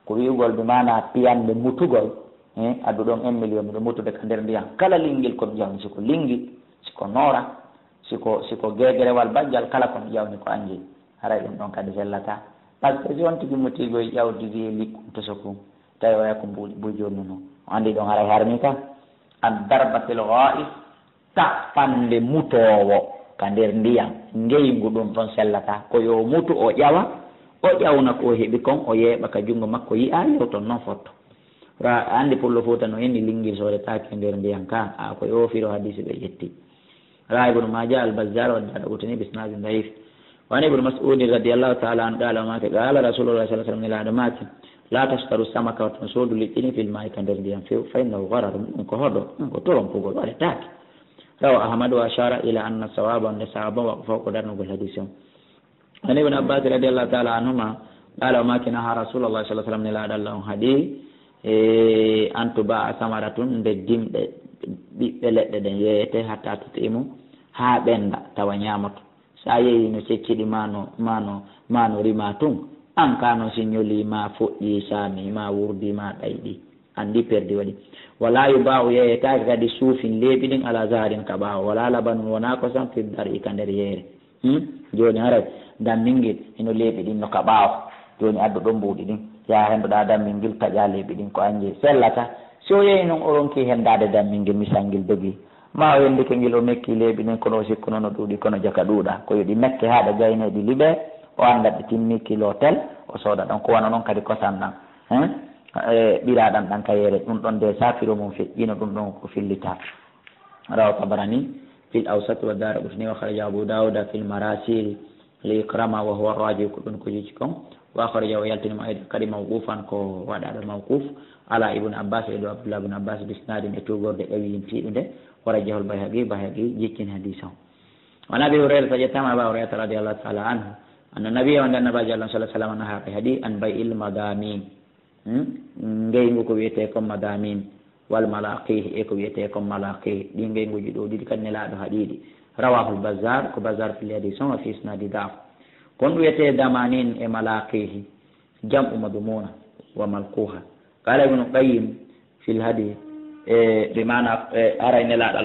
Ko wi'ugol bi maana piyande mutugol, eh, addu ɗon un million miɗo mutude ka nder ndiyam. Kala lingel ko mi ƴawni, siko lingel, siko noora, siko, siko gegerewal bajjal, kala ko mi ƴawni ko an jeyi. Haray ɗum ɗon kadi sellataa. Parce que si on tigi mutii goy ƴawdi ndi e likkun tosoku, tawi oya ko mbuuɗi buy jonnuno. O anndi ɗon haray harmi ka. وعن ضربة الغائص, tappande mutoowo ka nder ndiyam, ngeyngu, ɗum ɗon sellataa. Ko yo mutu o ƴawa, o ƴawna ko o heɓi kon, o yeeɓa ka junngo makko, yi'a yewton non fotto. Ra, anndi pullo Fuuta no inni lingil soodetaake e nder ndiyam ka, a ko yo firo hadiisi ɓe ƴetti. Ra Ibnu Maaja, Al-Bazzar, wadda ɗo wutini bisnadin daif. وعن ابن مسعود رضي الله تعالى عنه قال، o maaki, قال رسول الله صلى الله عليه وسلم, Nelaaɗo maaki, لا تشتروا السمك, wata on soodu liƴƴi ɗin, في الماء, ka nder ndiyam few, فإنه غرر, ɗum ko hodo, ɗum ko torompugol, waɗetaake. رواه أحمد وأشار إلى أن الصواب, wonde sawaaba, وقفه, ko darnugol hadiisi on. عن ابن عباس رضي الله تعالى عنهما قال, o maaki, نهى رسول الله صلى الله عليه وسلم, Nelaaɗo Allah on haɗi, e, أن تباع ثمرة, nde dimɗe ɓiɓɓe leɗɗe ɗen yeeyete, حتى تطعم, haa ɓennda, tawa ñaamoto. Si a yeeyii no cecciɗi maa no, maa no, maa no rimaa tun, an kaa non si ñolii maa foƴƴii saamii maa wurdii maa ɗayɗii. Anndi perdi waɗi. Wala yuba'u, yeeyetaake kadi suufin leeɓi ɗin ala zaharin ka ɓaawo. Wala labanun, wonaa kosam, fi dar'i ka nder yeere. Hmm? Jooni haray dammingel hino leeɓi ɗin no ka ɓaawo. Jooni addu ɗon mbuuɗi ɗin. Yaha hendoɗaa dammingel taƴaa leeɓi ɗin ko anjee. Sellata. Si o yeeyi non o ronki hendaade dammingel misal ngel dogi. Ma o hendike ngel o mekki leeɓi ɗin kono o sikkuno no ɗuuɗi kono jaka ɗuuɗa. Ko yo ɗi mekke haa ɗe gaynee ɗi liɓee. O annda ɗi timmi kilo tel. O sooda ɗon ko wano non kadi kosam ɗan. Hein? E, ɓiraaɗan ɗan ka yeere, ɗun ɗon de saafiro mun feƴƴino, ɗun ɗon ko fillitaa. Rawahu Tabarani fil Awsat wa Daraqutni wa kharaja Abu Dawuda fil Marasili li Ikrama wa huwa rajih, ko ɗun ko jicci kon. Wa akhrajahu, o yaltini mo aydan kadi mawqufan, ko waɗaaɗo mawquf ala Ibn Abbas e dow Abdullah ibn Abbas bi isnadin e tuugorde qawiyyin tiiɗunde. Wa rajjahul Bayhaqi, Bayhaqi jiccini hadis on. Wa an Abi Hurayrata, ƴettaama Aba Hurayrata radiyallahu ta'ala anhu, anna nabiyya, wonde Annabaajo Allah sallallahu alaihi wasallam, naha ɓe haɗi an bay'il madamin. Hmm? Ngeyngu ko wiyetee kon madamin, wal malaqih, e ko wiyetee kon malaqih. Ɗi ngeynguuji ɗoo ɗiɗi kadi Nelaaɗo haɗii ɗi. Rawahul Bazzar, ko Bazzar filli hadiis on, wa fi isnadi da'f. Kon ɗum wiyetee damanin e malaqih, jam'u madmuna wa malquha. Qala Ibnu Qayyim fil hadi, e, bi maana, e, haray Nelaaɗo